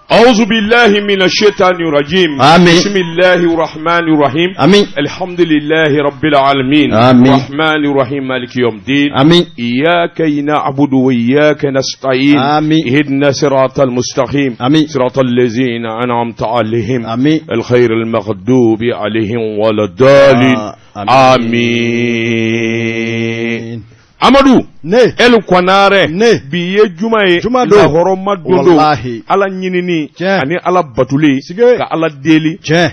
أعوذ بالله من الشيطان الرجيم. آمين. بسم الله الرحمن الرحيم. آمين. الحمد لله رب العالمين. آمين. الرحمن الرحيم مالك يوم الدين. آمين. إياك نعبد وإياك نستعين. آمين. اهدنا صراط المستقيم. آمين. صراط الذين أنعمت عليهم. آمين. الخير المغضوب عليهم ولا الضالين. آمين. Amadu Ne. El Konare Ne. bi ye juma ye. Juma don. Lahɔrɔma don don. Walahi. Ala ɲinini Tiɲɛ. ani Ala batuli. Sige. Ka Ala deli. Tiɲɛ.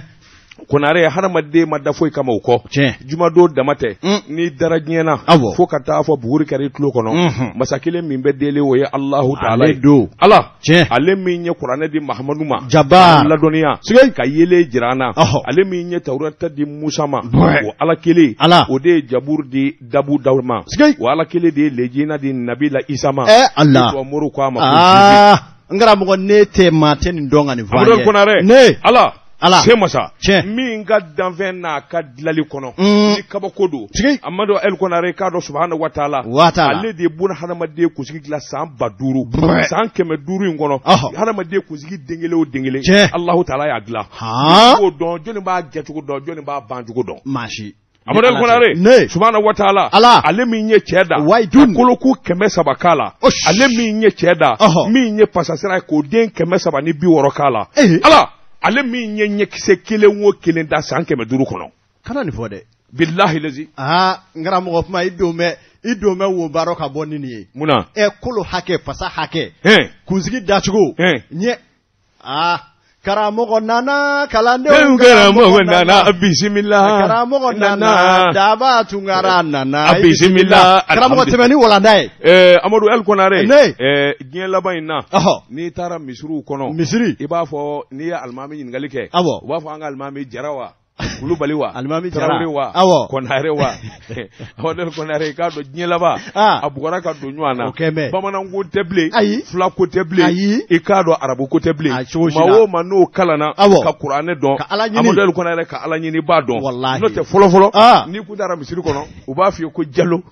Konare, hadamaden ma da foyi kama o kɔ. Tiɲɛ. Jumadon dama tɛ. Mm. N'i dara diɲɛ na, Awɔ. fo ka taa fɔ buguri kɛra i tulo kɔnɔ, masa kelen min bɛ deli, o ye Alahu taala Ale ye. don. Ala. Tiɲɛ. Ale min ye kuranɛ di Mahamadu ma. Jabaar. K'a ladɔnniya. Sige. Ka yelen jira an na. Ɔhɔ. Ale min ye Tawurata di Musa ma. Bɔɛ. O Ala kelen. Ala. O de ye Jaburu di Dabu Dawuda ma. Sige. O Ala kelen de ye Lejina di Nabila Isa ma. Ɛ Ala. Moriw ko a ma ko Jésus. Aa, n karamɔgɔ, ne tɛ maa tɛ nin dɔn ka nin fɔ an Amadu ye. Konare. Ne. Ala. Ala. Se masa. Tiɲɛ. Min ka danfɛn n'a ka dilali kɔnɔ. Mm. Ni kabako don. Tigi. Amadu El Konare, k'a dɔn subahana wa taala. Wa taala. Ale de ye buna hadamaden kunsigi dilan san 5000. Brɛ. San 500 in kɔnɔ. Ɔhɔ. Hadamaden kunsigi den kelen o den kelen. Tiɲɛ. Alahu taala y'a dilan. Han. N'i b'o dɔn, jɔnni b'a kɛcogo dɔn, jɔnni b'a bancogo dɔn? Maa si. Amadu El Konare. Ne. Subahana wa taala. Ala. Ale min ye cɛ da. Wayidun. Ka koloku 300 k'a la. Osh. Ale min ye cɛ da. Ɔhɔ. Min ye pasasira ye k'o den 360 k'a la. Ee. Ala. Ale min ye ɲɛkisɛ kelen o kelen da san 500 kɔnɔ. Kana nin fɔ dɛ. Bilahi lazi. Aa, n karamɔgɔ, kuma i don bɛ i don bɛ wo baarɔ ka bɔ ni nin ye. Mun na? Ɛ, kolo hakɛ, fasa hakɛ. Hɛn. Kunsigi dacogo. Hɛn. Ɲɛ. Aa, karamɔgɔ nana kalandenw. Karamɔgɔ nana, bisimila. Karamɔgɔ nana, daba tunkara nana. A bisimila. Karamɔgɔ, tɛmɛ ni walanda ye. Amadu El Konare. Ne. Diɲɛ laban in na. Ɔhɔ. N'i taara misiriw kɔnɔ. Misiri. I b'a fɔ n'i ye alimami ɲininkali kɛ. Awɔ. U b'a fɔ an ka alimami Jara wa? Kulubali wa? Alimami Jara. Tarawele wa? Awɔ. Konare wa? Amadu El Konare, i k'a dɔn diɲɛ laban. Ah. A bugɔra ka don ɲɔgɔn na. O kɛ mɛn. Bamananko tɛ bilen. Ayi. Fulako tɛ bilen. Ayi. I k'a dɔn arabu ko tɛ bilen. A cogo si Maa la. o maa n'o kalanna. Awɔ. Ka kuranɛ dɔn. Ka Ala ɲini. Amadu El Konare, ka Ala ɲini b'a dɔn. Walahi. N'o tɛ fɔlɔ fɔlɔ. Ah. N'i kun taara misiri kɔnɔ, u b'a f'i ye ko Jalo,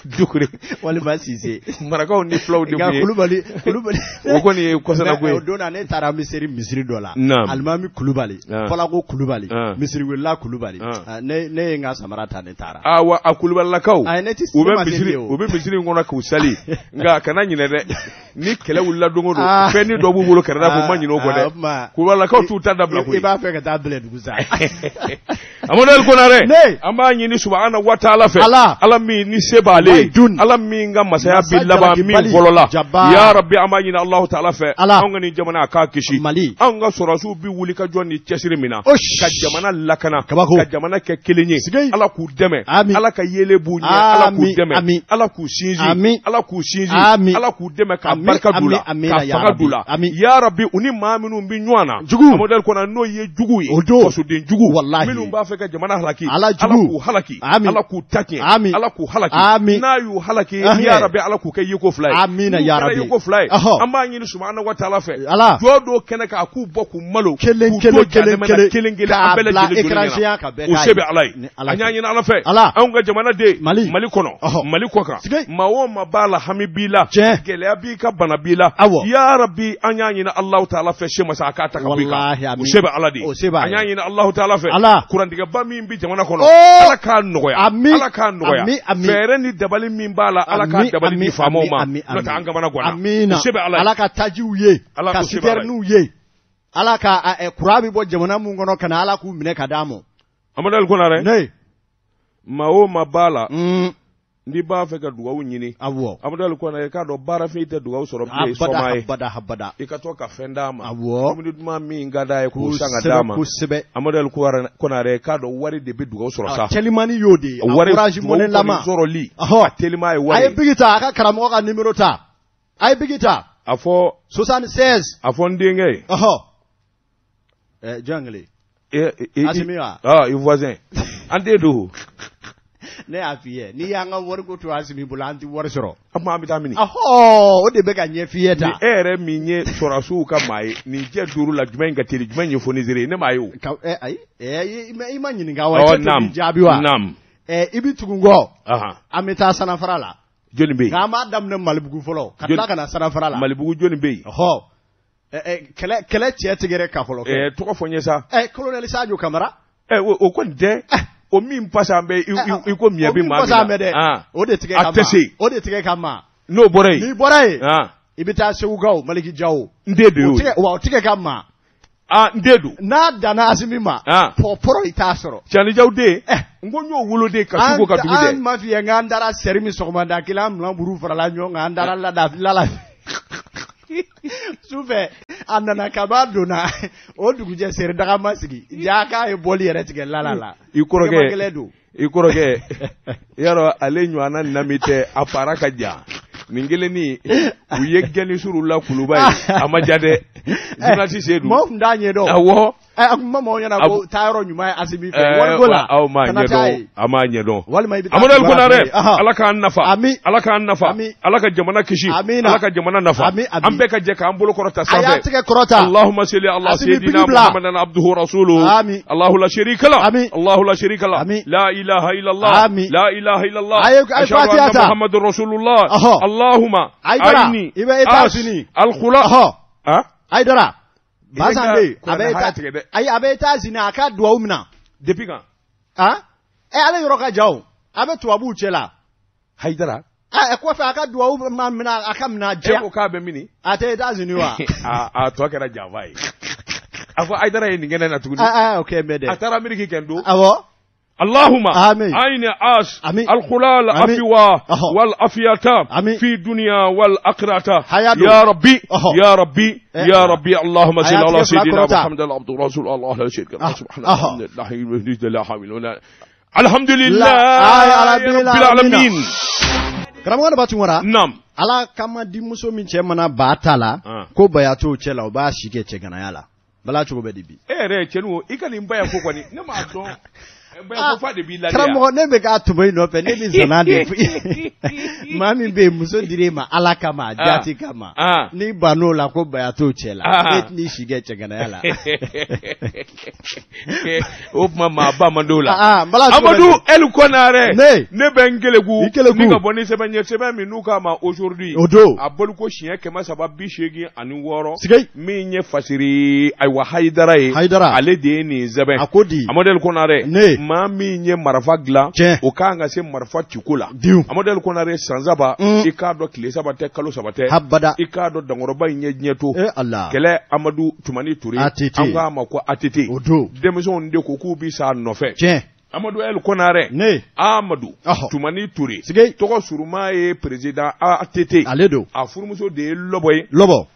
Dukure. Walima Sise. Marakaw ni fulaw de Nka kun ye. Kulubali, Kulubali. O kɔni ye kɔsana ko ye. O don na, ne taara misiri dɔ la. Naam. Alimami Kulubali. Ah. Fɔlako Kulubali. Ah. Misiri welela Kulubali. Ah. Ah, ne ye n ka samara ta, ne taara. Awa, a kulubalilakaw Ayi, ne ti u ne bɛ ma se misiri yen o. u bɛ misiri in kɔnɔ k'u sali, nka kana ɲinɛ dɛ, ni kɛlɛ wulila don o don, Ah. fɛn ni dɔ b'u bolo kɛrɛda fɛ, u ma ɲinɛ o kɔ Ah, o dɛ. tuma, Kulubalilakaw t'u ta dabila I koyi. b'a fɛ ka taa Bɛlɛdugu sa. Amadu El Konare, Ne. an b'a ɲini subahana wa taala fɛ, Ala. Ala min ni se b'ale ye, Wayidun. Ala min ka masaya Masa bi laban min jalakibali. fɔlɔ la, Jabbar. ya Rabbi, an b'a ɲini Alahu taala fɛ, Ala. anw ka nin jamana, a k'a kisi. Mali. Anw ka sɔrɔdasiw bi wuli ka jɔ ni cɛsiri min na Osh. ka jamana lakana, Kabako. ka jamana kɛ kelen ye, Sigei. Ala k'u dɛmɛ. Amin. Ala ka yeelen b'u ɲɛ, Ala k'u Amin. dɛmɛ. Amin. Ala k'u sinsin. Amin. Ala k'u sinsin. Amin. Ala k'u dɛmɛ ka Amin. barika d'u la, Amin. ka Amina, ya fanga d'u Rabbi. la, Amin. ya Rabbi. U ni maa minnu bɛ ɲɔgɔn na, Jugu. Amadu El Konare, n'o ye jugu ye, O don. fasoden jugu Walahi. minnu b'a fɛ ka jamana halaki, Ala jugu. Ala k'u halaki. Amin. Ala k'u ta tiɲɛ. Amin. Ala k'u halaki. Amin. N'a y'u halaki, Ahin. ya Rabbi, Ala k'u kɛ yeko fila ye. Amina, N'u ya kɛra Rabbi. yeko fila ye, Ɔhɔ. an b'a ɲini subahana wa taala fɛ, Ala. jɔ dɔw kɛnɛ kan, a k'u bɔ k'u malo, Kelen, k'u kelen, to jahanama kelen, na, kelen. kelen kelen, K'a an bɛɛ bila lajɛlen écran joli ɲɛna. géant kan, bɛɛ O k'a se ye. bɛ Ala ye. Ni Ala An y'a cɛ. ɲini Ala fɛ, Ala. anw ka jamana den, Mali. Mali kɔnɔ, Ɔhɔ. Mali kɔ kan, Sigei. maa o maa b'a la, hami b'i la, Tiɲɛ. gɛlɛya b'i ka, bana b'i la, Awɔ. ya Rabbi, an y'a ɲini Alahu taala fɛ, se masa, a k'a ta ka bɔ i kan. Walahi, amin. O se bɛ Ala de ye. O se b'a An y'a ye. ɲini Alahu taala fɛ, Ala. kurantigɛba min bɛ jamana kɔnɔ, Oh. Ala k'a nɔgɔya. Amin. Ala k'a nɔgɔya. Amin, amin. Fɛɛrɛ ni dabali min b'a la, Ala k'a Amin, dabali di amin, faamaw amin, ma, amin, n'o tɛ amin. an kamana ganna. Amina. O se bɛ Ala ye. Ala ka tajiw ye. Ala ka k'o se bɛ Ala ye. sitɛriniw ye. Ala ka kuran bɛ bɔ jamana mun kɔnɔ ka na, Ala k'u minɛ ka d'a ma. Amadu El Konare, Ne. maa o maa b'a la, Mm. n'i b'a fɛ ka dugawu ɲini, Awɔ. Amadu El Konare, k'a dɔn baarafin tɛ dugawu sɔrɔ bilen, Abada, sɔma ye. abada, abada. I ka to ka fɛn d'a ma, Awɔ. dumuni duman min ka d'a ye, k'o san ka d'a ma. Kosɛbɛ. Amadu El Konare, k'a dɔn wari de bɛ dugawu sɔrɔ sa. Tɛlimani y'o de ye. A Wari, Orange dugawu Money kɔni lama. sɔrɔli, Ɔhɔ. a telima ye A wari ye ye. bigi ta, a ka karamɔgɔ ka numéro ta. A ye bigi ta. A fɔ 76. A fɔ n denkɛ ye. Ɔhɔ. Ɛ, jɔn kelen? Asimi wa? Ah, i voisin, an den don. Ne y'a f'i ye, n'i y'an ka wariko to Asimi bolo, an tɛ wari sɔrɔ. A tuma, an bɛ taa mini? Ɔhɔ, o de bɛ ka ɲɛ f'i ye Ni tan. e yɛrɛ min ye sɔrɔdasiw ka maa ye, nin jɛ duuru la, jumɛn in ka teli, jumɛn ye fonisere ye? Ne m'a ye o. Ka ɛ, ayi, ɛ, i ma ɲininka wa? Ɔ, I tɛ to naam. k'i jaabi wa? Naam. Ɛ, i bɛ tugu n kɔ. Ahan. An bɛ taa Sanafara la. Jɔnni bɛ yen? Nka an b'a daminɛ Malibugu fɔlɔ, ka tila ka na Sanafara la. Malibugu, jɔnni bɛ yen? Ɔhɔ. Kɛlɛ cɛ tigɛrɛ ka fɔlɔ. Tɔgɔ fɔ n ye sa. Colonel Sadio Kamara. O kɔni tɛ. O min pasa an bɛ i ko miɲɛ bɛ maa min na. O de tigɛ ka ma. A tɛ se. O de tigɛ ka ma. N'o bɔra yen. N'i bɔra yen. I bɛ taa Segukaw Maliki Jawo. N den de y'o ye. Wa o tigɛ ka ma. N den don. N'a danna Asimi ma. Pɔpɔrɔ i t'a sɔrɔ. Cani Jaw den. N ko n y'o woloden ka su ko ka dugu jɛ. An ma f'i ye k'an taara sɛri min sɔgɔmada kelen an minan buru farala ɲɔgɔn kan an taara lada lala. Sufɛ a nana kaba donna o dugujɛ seri daga ma sigi ja k'a ye bɔli yɛrɛ tigɛ lala la. I kɔrɔkɛ i kɔrɔkɛ yarɔ ale ɲɔgɔnna nami tɛ a fara ka jan. Nin kelenni u ye gɛnni suru la kuluba ye a ma ja dɛ. Journaliste Seydou. Maaw tun t'a ɲɛdɔn. Awɔ. A kun ma maaw ɲɛna ko taayɔrɔ ɲuman ye Asimi fɛ wariko la. Aw m'a ɲɛdɔn a m'a ɲɛdɔn. Walima i bɛ taa. Amadu Ali Konare. Ala k'an nafa. Ami. Ala k'an nafa. Ami. Ala ka jamana kisi. Amina. Ala ka jamana nafa. Ami ami. An bɛɛ ka jɛ k'an bolo kɔrɔta sanfɛ. A y'a tɛgɛ kɔrɔta. Allahumma salli ala sayyidina Muhammadan abduhu rasuluhu. Ami. Allahu la sharika la. Ami. Allahu la sharika la. Ami. La ilaha illallah. Ami. La ilaha illallah. A ye Fatiha ta. Muhammadur rasulullah. Allahumma. Ayidara. Aini. I bɛ États-Unis. Al-khula. Ayidara. Basan bɛ yen ayi a bɛ États-Unis a ka duwawu minɛ. Depuis quand? Ale yɔrɔ ka jan o a bɛ tubabuw cɛ la. Hayidara. Kɔfɛ a ka duwawu ma minɛ a ka minɛ diya. E ko k'a bɛ mini? A tɛ États-Unis wa? A tɔ kɛra janfa ye. A fɔ Hayidara ye nin kɛnɛ na tuguni. O kɛ bɛ dɛ. A taara Ameriki kɛ n don. Awɔ. اللهم آمين. عين عاش آمين. الخلال أفوا والأفياتا آمين. في دنيا والأقرة حيادو. يا ربي أهو. يا ربي يا ربي اللهم صل على حياتك سيدنا فلاكروتا. محمد العبد رسول الله لا شريك له سبحان أهو. الله لا حول ولا الحمد لله لا. رب العالمين Karamɔgɔ ne Batunkara. نعم Ala kama di muso min cɛ mana ba ta la ko baya t'o cɛ la o b'a si kɛ cɛganaya la bala cogo bɛ di bi. E yɛrɛ cɛnin i ka nin baya ko kɔni ne m'a dɔn. Karamɔgɔ ne bɛ k'a tɔmɔ i nɔfɛ ne bɛ zana de fɔ maa min bɛ yen muso dir'e ma Ala kama a jaati kama n'i bann'o la ko baya t'o cɛ la e tɛn'i si kɛ cɛganaya la. O tuma maa ba man d'o la. Amadu El Konare ne bɛ n keleku ni ka bɔ ni sɛbɛn ye sɛbɛn min n'u k'a ma aujourd'hui o don a boliko siɲɛ 386 sigei min ye Fasiri ayiwa Hayidara ye Hayidara ale de ye nin sɛbɛn a ko di Amadu El Konare ne maa min ye marifa dilan o kan ka se marifa ciko la Amadu El Konare san saba i k'a dɔn tile saba tɛ kalo saba tɛ habada i k'a dɔn dankɔrɔba in ye diɲɛ to Allah kɛlɛ Amadu Tumani Ture ATT an k'a ma ko ATT o don denmisɛnw de ko k'u bi s'a nɔfɛ tiɲɛ Amadu El Konare ne Amadu Tumani Ture tɔgɔ suruma ye président ATT ale don a furumuso de ye lɔbɔ ye lɔbɔ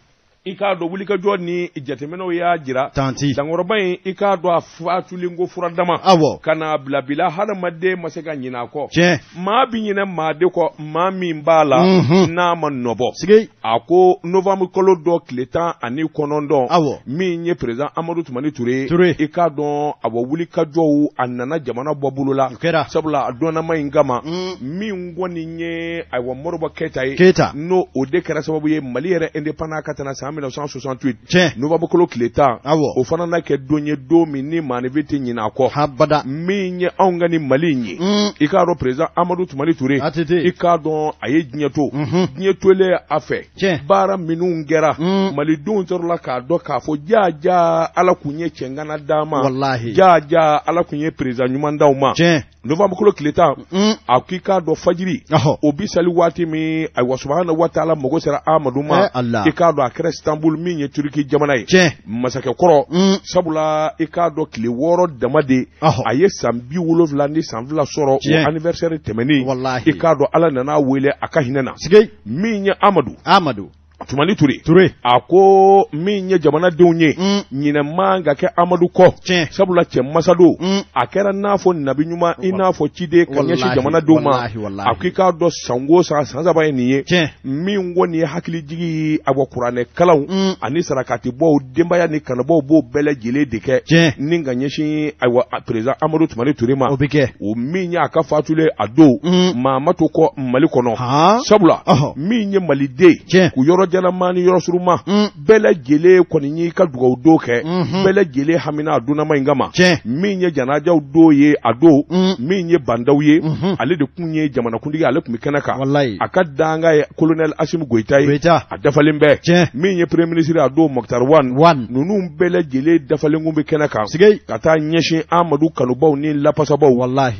i k'a dɔn wulikajɔ ni jateminɛw y'a jira tanti dankɔrɔba in i k'a dɔn a fatulen ko fura dama awɔ ka n'a bila bila hadamaden ma se ka ɲinɛ a kɔ tiɲɛ maa bi ɲinɛ maa de kɔ maa min b'a la n'a ma nɔbɔ sigi a ko novembre kalo dɔ tile 19 awɔ min ye président Amadu Tumani Ture Ture i k'a dɔn a bɔ wulikajɔw a nana jamana bɔ bolo la o kɛra sabula a dɔnnama in kama min kɔni ye ayiwa Modibo Keyita ye Keyita n'o o de kɛra sababu ye Mali yɛrɛ indépendant ka tɛmɛ san 1968 tiɲɛ novembre kalo tile 10 awɔ o fana na kɛ don ye don min ni maaninfin tɛ ɲinɛ a kɔ habada min ye anw ka ni Mali in ye i k'a dɔn président Amadu Tumani Ture ATT i k'a dɔn a ye diɲɛ to diɲɛ tolen a fɛ tiɲɛ baara minnu kɛra malidenw sɔrɔla k'a dɔn k'a fɔ jaa jaa Ala kun ye cɛngana d'an ma walahi jaa jaa Ala kun ye président ɲuman d'aw ma tiɲɛ novembre kalo tile 10 a k'i k'a dɔn fajiri o bi sali waati min ayiwa subahana wa taala mago sera Amadu ma i k'a dɔn a kɛra Istanbul min ye Turki jamana ye tiɲɛ masakɛ kɔrɔ sabula i k'a dɔn tile 6 dama de a ye san 72 sɔrɔ o anniversaire tɛmɛnen walahi i k'a dɔn Ala nana wele a ka hinɛ na sigi min ye Amadu Tumani Ture a ko min ye jamanadenw ye ɲinɛ man ka kɛ Amadu kɔ tiɲɛ sabula cɛ masado a kɛra n'a fɔ nabi ɲuman i n'a fɔ ciden ka ɲɛsin jamanadenw ma a k'i k'a dɔn sango san san saba ye nin ye tiɲɛ min kɔni ye hakilijigi ye a bɔ kuranɛ kalanw ani sarakatibɔw denbaya ni kanubaw b'o bɛɛ lajɛlen de kɛ tiɲɛ ni ka ɲɛsin ayiwa président Amadu Tumani Ture ma o bɛ kɛ o min ye a ka fatulen a don maa ma to kɔ Mali kɔnɔ sabula min ye maliden tiɲɛ k'u yɔrɔ Yɔrɔ janama ni yɔrɔ surunma, bɛɛ lajɛlen kɔni y'i ka dugawu don kɛ, bɛɛ lajɛlen hamina a donnama in kama. Min ye janajaw don ye a don, min ye Ba Ndaw ye, ale de kun ye jamanakuntigi, ale tun bɛ kɛnɛ kan. A ka dankan ye colonel Asimi Goyita ye, a dafalen bɛɛ. Min ye premier ministre a don, Moctar Ouane, ninnu bɛɛ lajɛlen dafalen kun bɛ kɛnɛ kan ka taa ɲɛsin Amadu kanubaw ni lapasabaw,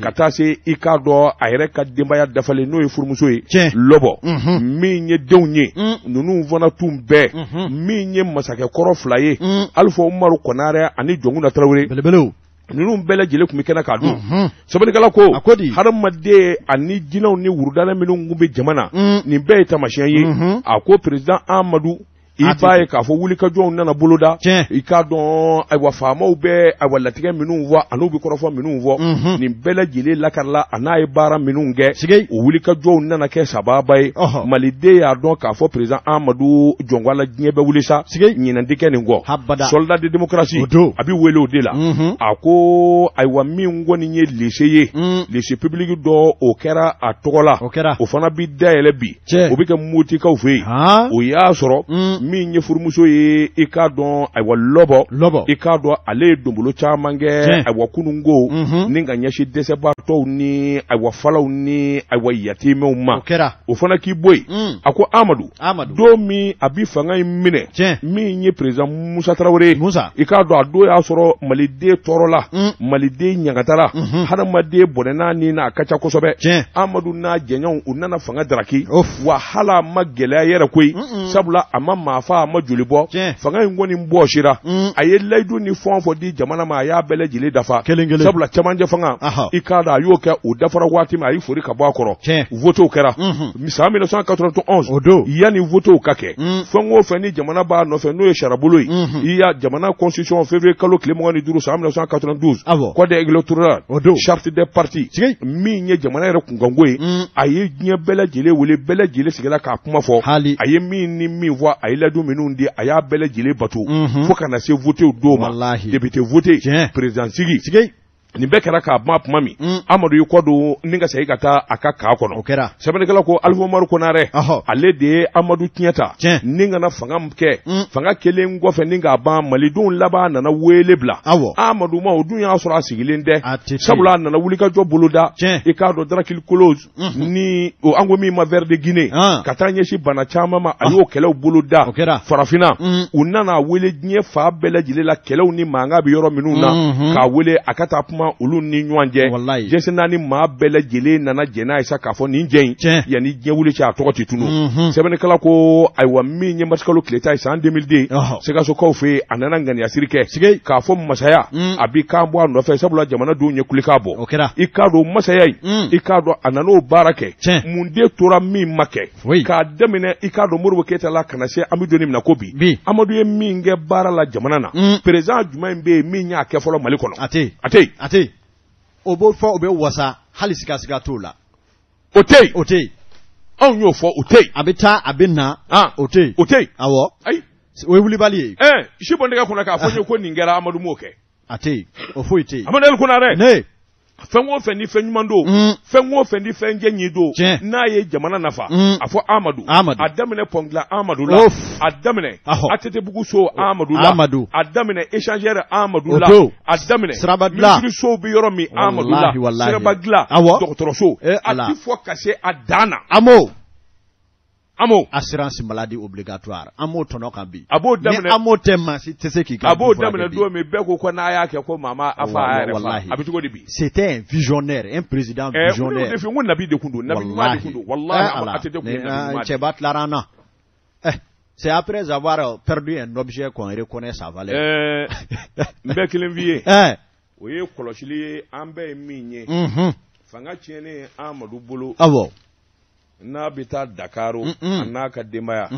ka taa se i k'a dɔn a yɛrɛ ka denbaya dafalen, n'o ye furumuso ye Lɔbɔ, min ye denw ye, ninnu fana tun bɛɛ. Min ye masakɛkɔrɔ fila ye, Alifa Umaru Konarɛ ani Jɔnkunda Tarawele, belebelew, ninnu bɛɛ lajɛlen tun bɛ kɛnɛ kan don. Sɛbɛnnikɛla ko hadamaden ani jinɛw ni wurudala minnu tun bɛ jama na, nin bɛɛ ye taamasiyɛn ye. A ko président Amadu, i b'a ye k'a fɔ wulikajɔw nana boloda. I k'a dɔn, ayiwa, faamaw bɛ, ayiwa, latigɛ minnu fɔ an'u bɛ kɔrɔfɔ minnu fɔ, nin bɛɛ lajɛlen lakarila a n'a ye baara minnu kɛ. O wulikajɔw nana kɛ sababa ye, maliden y'a dɔn k'a fɔ président Amadu jɔnko la diɲɛ bɛ wuli sa, ɲinɛ tɛ kɛ nin kɔ. Soldat de démocratie, a bɛ wele o de la. A ko ayiwa, min kɔni ye lycée ye, lycée public dɔ, o kɛra a tɔgɔ la, o fana bɛ dayɛlɛ bi, o bɛ kɛ Motikaw fɛ yen. O y'a sɔrɔ min ye furumuso ye, i k'a dɔn, ayiwa, Lɔbɔ, Lɔbɔ, i k'a dɔn ale ye donbolo caman kɛ, ayiwa, kununko ni ka ɲɛsin dɛsɛbaatɔw ni, ayiwa, falaw ni, ayiwa, yatimɛw ma. O fana k'i bɔ yen. A ko Amadu, don min a bɛ fanga in minɛ, min ye président Musa Tarawele ye, i k'a dɔn a don y'a sɔrɔ maliden tɔɔrɔla, maliden ɲagatara, hadamaden bɔnɛna ni n'a ka ca kosɛbɛ. Amadu n'a jɛɲɔgɔnw, u nana fanga daraki wa, hali a ma gɛlɛya yɛrɛ koyi, sabula a ma maa fa, a ma joli bɔ. Fanga in kɔni bɔsira, a ye layidu ni fɛn o fɛn di jamana ma, a y'a bɛɛ lajɛlen dafa. Sabula cɛmancɛ fanga, i k'a dɔn a y'o kɛ. O dafara waati min, a ye fori ka bɔ a kɔrɔ, votew kɛra san 1991. O don. Yanni votew ka kɛ, fɛn o fɛn ni jamana b'a nɔfɛ, n'o ye sariyabolo ye, i y'a jamana constitution, février kalo tile 25 san 1992, code électoral, charte des partis, min ye jamana yɛrɛ kunkanko ye, a ye diɲɛ bɛɛ lajɛlen wele, bɛɛ lajɛlen sigira k'a kuma fɔ. A ye min ni min fɔ, a ye layidu minnu di, a y'a bɛɛ lajɛlen bato fo ka na se votew don ma, député voté, président sigi. Nin bɛɛ kɛra k'a ban tuma min, Amadu y'i kɔ don ni ka segin ka taa a ka camp kɔnɔ. Sɛbɛnnikɛla ko Alifa Umaru Konarɛ, ale de ye Amadu tiɲɛ ta ni kana fanga kɛ. Fanga kelen kɔfɛ ni k'a ban, malidenw laban nana wele bila Amadu ma. O dun y'a sɔrɔ a sigilen tɛ, sabula a nana wulikajɔ boloda. I k'a dɔn, draculaculose ni o an ko min ma ver de Guinée, ka taa ɲɛsin bana caman ma, a y'o kɛlɛw boloda farafinna. U nana wele diɲɛ fan bɛɛ lajɛlen la, kɛlɛw ni mankan bɛ yɔrɔ minnu na, k'a wele a ka taa kuma olu ni ɲɔgɔn cɛ. Diɲɛ naani maa bɛɛ lajɛlen nana jɛn n'a ye sa k'a fɔ nin jɛ in, yanni diɲɛ wuli cɛ, a tɔgɔ tɛ tunu. Sɛbɛnnikɛla ko ayiwa, min ye marisikalo tile 10 ye san 2002, Sikasokaw fɛ yen, a nana ŋaniyasiri kɛ k'a fɔ masaya a b'i kan bɔ a nɔfɛ, sabula jamanadenw ye kulikan bɔ. I k'a dɔn masaya in, i k'a dɔn a nana o baara kɛ. Mun de tora min ma kɛ? K'a daminɛ, i k'a dɔn, Modibo Keyita la ka na se an bɛ don min na ko bi, Amadu ye min kɛ baara la jamana na, président jumɛn bɛ yen min y'a kɛ fɔlɔ Mali kɔnɔ? A tɛ. A tɛ yen. A tɛ yen. O b'o fɔ, o bɛ wasa, hali sigasiga t'o la. O tɛ yen. O tɛ yen. Anw y'o fɔ, o tɛ yen. A bɛ taa, a bɛ na, o tɛ yen. O tɛ yen. Awɔ. Ayi. O ye wulibali ye. Si bɔ nɛgɛ kɔnɔ k'a fɔ n ye ko nin kɛra, Amadu m'o kɛ. A tɛ yen, o foyi tɛ yen. Amadu El Konarɛ. Ne. Fɛn o fɛn ni fɛn ɲuman don, fɛn o fɛn ni fɛn jɛ ɲi don, n'a ye jamana nafa, a fɔ Amadu. Amadu. A daminɛ pont dilan Amadu la, a daminɛ ATT-bugu so Amadu la, Amadu. A daminɛ échangeur Amadu la, a daminɛ siraba dilan, minisiri sow bɛ yɔrɔ min Amadu la, siraba dilan, dɔgɔtɔrɔso, a ti fɔ ka se a dan na. Amo. Amo. Assurance maladie obligatoire, an m'o tɔnɔ kan bi. A b'o daminɛ. Ni amo tɛ, maa si tɛ se k'i ka A b'o daminɛ don min, bɛɛ ko ko n'a y'a kɛ ko maa ma a fa a yɛrɛ fa, a bɛ cogo di bi? C'était un visionnaire, un président visionnaire. Ne de fɛ, n ko nabi de kun don, nabi ɲuman de kun don, walahi, ATT kun ye nabi ɲuman de. Cɛba tilara an na. C'est après avoir perdu un objet qu'on reconnaît sa valeur. N bɛ kelen f'i ye. O ye kɔlɔsili ye, an bɛɛ ye min ye. Fanga tiɲɛnen Amadu bolo. N'a bɛ taa Dakaro, a n'a ka denbaya,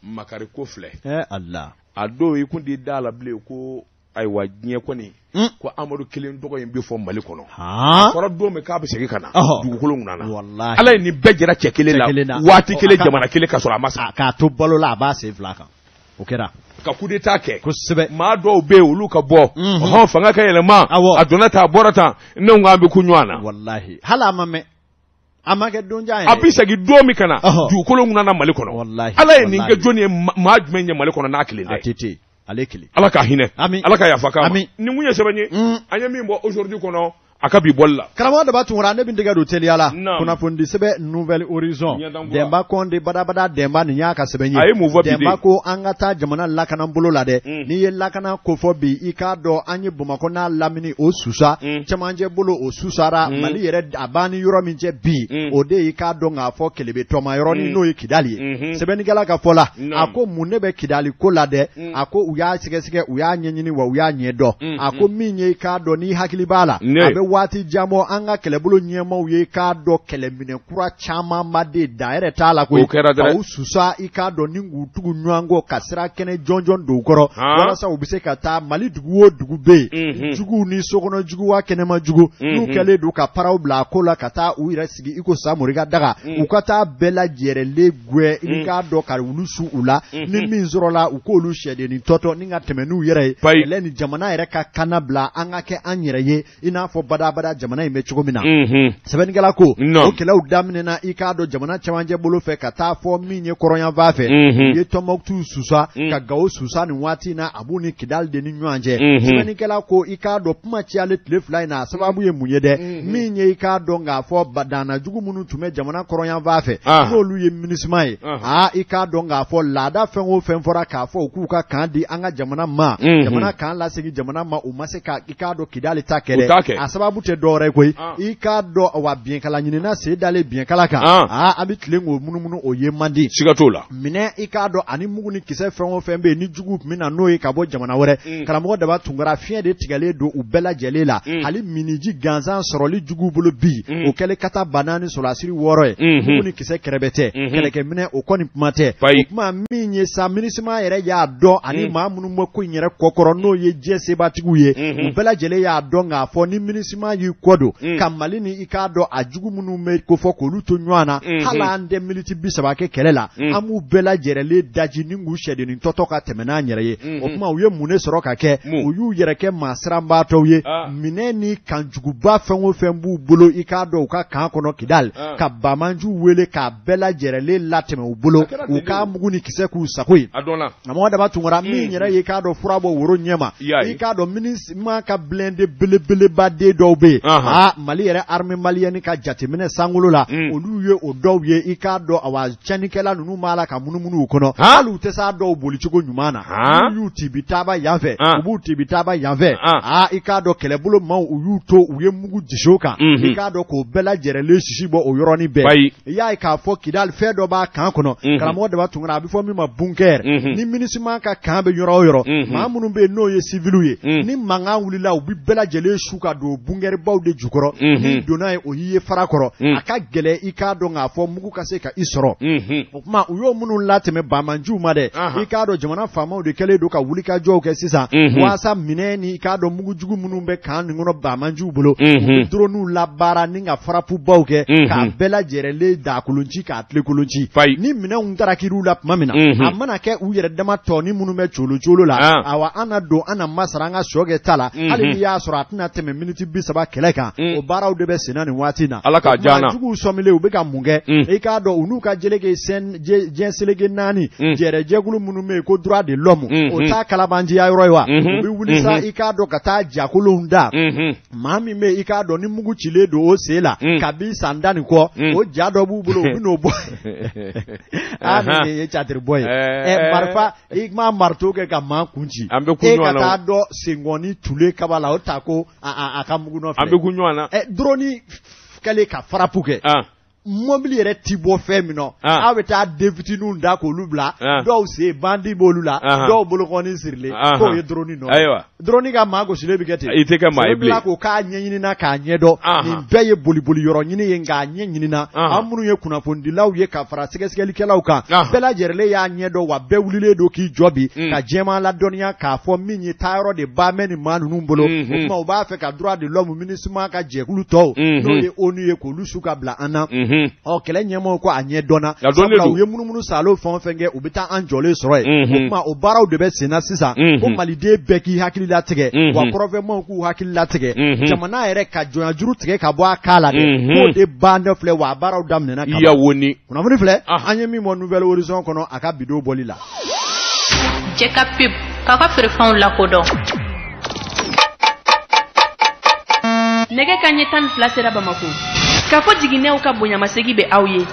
makari ko filɛ. Ala. A don i kun t'i da la bilen ko ayiwa, diɲɛ kɔni ko Amadu kelen tɔgɔ in bɛ fɔ Mali kɔnɔ. A fɔra don min k'a bɛ segin ka na, dugukolo ŋunana. Ala ye nin bɛɛ jira cɛ kelen la, waati kelen, jamana kelen, ka sɔrɔ a ma sa. K'a to balo la, a b'a sen fila kan. O kɛra. Ka coup d'état kɛ. Kosɛbɛ. Maa dɔw bɛ yen, olu ka bɔ. Ɔhɔn, fanga ka yɛlɛma. A donna tan, a bɔra tan, ne ko an bɛ ku ɲɔgɔn na. Walahi, hali a ma mɛn. A ma kɛ don jan yɛrɛ. A bɛ segin don min ka na dugukolo ŋunana Mali kɔnɔ. Walahi. Ala ye nin kɛ jɔni ye maa jumɛn ye Mali kɔnɔ n'a kelen tɛ. ATT ale kelen. Ala ka hinɛ. Ami. Ala ka yafa k'a ma. Ami. Nin kun ye sɛbɛn ye. An ye min bɔ aujourd'hui kɔnɔ. A ka bi bɔli la. Karamɔgɔ Daba Tunkara ne bɛ n tɛgɛ don teliya la. Naamu. Kunnafonidi sɛbɛn Nouvel Horizon. Ɲɛdankura. Dɛnba Kɔnde badabada Dɛnba nin y'a ka sɛbɛn ye. A ye mun fɔ bi de? Dɛnba ko an ka taa jamana lakana bolo la dɛ. N'i ye lakana kofɔ bi i k'a dɔn an ye Bamakɔ n'a lamini o susa. Cɛmancɛ bolo o susara. Mali yɛrɛ a b'an ni yɔrɔ min cɛ bi. O de y'i k'a dɔn k'a fɔ kelebetɔma yɔrɔnin n'o ye Kidali ye. Sɛbɛnnikɛla ka fɔ la. A ko mun de bɛ Kidali ko la dɛ? A ko u y'a sɛgɛsɛgɛ u y'a ɲɛɲini wa u y'a ɲɛdɔn a ko min ye i k'a dɔn n'i hakili b'a la a bɛ waati jan bɔ an ka kɛlɛbolo ɲɛmaaw ye i k'a dɔn kɛlɛminɛ kura camanba de da yɛrɛ t'a la koyi ka u susa i k'a dɔn ni k'u tugu ɲɔgɔn kɔ ka sira kɛnɛ jɔnjɔn don u kɔrɔ walasa u bɛ se ka taa Mali dugu o dugu bɛ yen juguw ni sokɔnɔ jugu wa kɛnɛma jugu n'u kɛlen don ka paraw bila a ko la ka taa u yɛrɛ sigi i ko Samori ka daga u ka taa bɛɛ lajɛrɛlen gwɛ i k'a dɔn ka wulu su u la ni min sɔrɔla u k'olu sɛdennin tɔtɔ ni ka tɛmɛ n'u yɛrɛ ye kɛlɛ ni jamana yɛrɛ ka kana bila an ka kɛ an yɛrɛ ye i n'a fɔ badabada jamana in bɛ cogo min na sɛbɛnnikɛla ko o kɛlɛw daminɛna i k'a dɔn jamana cɛmancɛ bolo fɛ ka taa fɔ min ye kɔrɔnyanfan fɛ u ye Tɔnbɔkutu susa ka Gawo susa nin waati in na a b'u ni Kidali de ni ɲɔgɔn cɛ sɛbɛnnikɛla ko i k'a dɔn kuma cayalen tile fila in na a sababu ye mun ye dɛ min ye i k'a dɔn k'a fɔ badanna jugu minnu tun bɛ jamana kɔrɔnyanfan fɛ n'olu ye MINUSMA ye aa i k'a dɔn k'a fɔ laada fɛn o fɛn fɔra k'a fɔ u k'u ka kan di an ka jamana ma jamana kan lasegin jamana ma u ma se ka i k'a dɔn Kidali ta kɛ dɛ a sababu tɛ dɔwɛrɛ ye koyi i k'a dɔn wa biɲɛkala ɲinina sen dalen biɲɛkala kan aa an bɛ tilen k'o munumunu o ye man di siga t'o la minɛ i k'a dɔn ani mugu ni kisɛ fɛn o fɛn bɛ yen ni juguw tun bɛ na n'o ye ka bɔ jamana wɛrɛ mm. karamɔgɔ daba tunkara fiɲɛ de tigɛlen don u bɛɛ lajɛlen la mm. hali miniji gansan sɔrɔli juguw bolo bi mm. o kɛlen kata ba naani sɔrɔlasiri wɔɔrɔ ye mm-hmm. mugu ni kisɛ kɛrɛbɛ tɛ mm-hmm. kɛlɛkɛminɛ o kɔni kuma tɛ o kuma min ye sa MINUSMA yɛrɛ y'a dɔn ani maa minnu bɛ ko in yɛrɛ kɔkɔrɔ n'o ye diɲɛ sebatigiw ye mm-hmm. u bɛɛ lajɛlen y'a dɔn k'a fɔ ni MINUSMA y'i kɔ don ka Mali ni i k'a dɔn a jugu minnu bɛ kofɔ k'olu to ɲɔgɔn na hali an tɛ miniti 30 kɛ kɛlɛ la an b'u bɛɛ lajɛrɛlen daji ni k'u sɛdennin tɔtɔ ka tɛmɛ n'an yɛrɛ ye o tuma u ye mun de sɔrɔ ka kɛ u y'u yɛrɛ kɛ maa siranbaatɔw ye minɛn ni kanjuguba fɛn o fɛn b'u bolo i k'a dɔn u ka kan kɔnɔ Kidali ka banbaanciw wele k'a bɛɛ lajɛrɛlen latɛmɛ u bolo u k'a mugu ni kisɛ k'u sago ye karamɔgɔ daba tunkara min yɛrɛ ye i k'a dɔn fura bɔ woro ɲɛma i k'a dɔn MINUSMA ka blindé belebeleba den dɔw bɛ yen aa Mali yɛrɛ armée malienne ka jateminɛ sankolo la olu ye o dɔw ye i k'a dɔn awa tiɲɛnikɛla ninnu b'a la ka munumunu u kɔnɔ hali u tɛ s'a dɔw bolicogo ɲuman na n'u y'u tibi taaba yan fɛ u b'u tibi taaba yan fɛ aa i k'a dɔn kɛlɛbolo maaw u y'u to u ye mugu jisi u kan i k'a dɔn k'o bɛɛ lajɛrɛlen sisi bɔ o yɔrɔnin bɛɛ i y'a ye k'a fɔ Kidali fɛn dɔ b'a kan kɔnɔ karamɔgɔ daba tunkara a bɛ fɔ min ma bunker ni MINUSMA ka kan bɛ yɔrɔ o yɔrɔ maa minnu bɛ yen n'o ye siviliw ye ni mankan wulila u bɛ bɛɛ lajɛlen su ka don bunkerbaw de jukɔrɔ n'i donna yen o y'i ye fara kɔrɔ a ka gɛlɛn i k'a dɔn k'a fɔ mugu ka se ka i sɔrɔ o tuma u y'o minnu latɛmɛ banbaanciw ma dɛ i k'a dɔn jamana faamaw de kɛlen don ka wulikajɔw kɛ sisan walasa minɛn ni i k'a dɔn mugujugu minnu bɛ kan nin kɔnɔ banbaanciw bolo u bɛ droniw labaara ni ka farapubaw kɛ k'a bɛɛ lajɛrɛlen dakolon ci k'a tilekolon ci ni minɛnw tarakir'u la tuma min na a mana kɛ u yɛrɛ dama tɔnin minnu bɛ colo colo la awa an na don an na masara an ka sɔ kɛ ta la hali n'i y'a sɔrɔ a tɛna tɛmɛ miniti 30 kɛlɛ kan o baaraw de bɛ senna nin waati na Ala k'a diya an na juguw sɔmilen u bɛ ka mun kɛ i k'a dɔn u n'u ka jeleke diɲɛ seleke naani jɛrɛjɛkulu minnu bɛ yen ko droit de l'homme o t'a kalabanciya yɔrɔ ye wa u bɛ wuli sa i k'a dɔn ka taa jakolonw da maa min bɛ i k'a dɔn ni mugu cilen don o sen la kabi san 10 ni kɔ o ja dɔ b'u bolo u bɛ n'o bɔ aa nin ye catiri bɔ ye ɛ marifa i ma marteau kɛ ka maa kun ci an bɛ kun ɲɔgɔn na e ka taa dɔ senkɔni tule kaba la o ta ko a ka mugu nɔfɛ an bɛ kun ɲɔgɔn na ɛ drone kɛlen ka frappe kɛ mɔbili yɛrɛ ti bɔ fɛn min nɔ aw bɛ taa den fitininw da k'olu bila dɔw sen bandi b'olu la dɔw bolokɔni sirilen k'o ye drone nɔ ayiwa drone ka maa gosilen bɛ kɛ ten i tɛ kɛ maa ye bilen ko k'a ɲɛɲinina k'a ɲɛdɔn nin bɛɛ ye boliboli yɔrɔ ɲini ye nka a ɲɛɲinina an minnu ye kunnafonidilaw ye ka fara sɛgɛsɛgɛlikɛlaw kan bɛɛ lajɛrɛlen y'a ɲɛdɔn wa bɛɛ wulilen don k'i jɔ bi ka jɛman ladɔnniya k'a fɔ min ye taayɔrɔ de ba mɛn nin maa ninnu bolo o tuma u b'a fɛ ka droit de l'homme MINUSMA ka jɛkulu tɔw n'o ye ONU ye k'olu su ka bila an na Ɔ kɛlɛ ɲɛmaaw ko a ɲɛ dɔnna, sabula u ye munumunu saalo fɛn o fɛn kɛ, u bɛ taa an jɔlen sɔrɔ yen. O tuma o baaraw de bɛ sen na sisan, ko maliden bɛɛ k'i hakili latigɛ, wa kɔrɔnfɛmaaw k'u hakili latigɛ, jamana yɛrɛ ka jɔnyajuru tigɛ ka bɔ a kan la dɛ, k'o de ban dɔ filɛ, wa a baaraw daminɛna ka ban. Kunnafoni filɛ, an ye min bɔ Nouvel Horizon kɔnɔ a ka bidon bɔli la. Cɛ ka pub k'aw ka feerefɛnw lakodɔn. Nɛgɛ kanɲɛ 12 sera Bamakɔ. K'a fɔ jiginɛw ka bonyamasegin bɛ aw ye.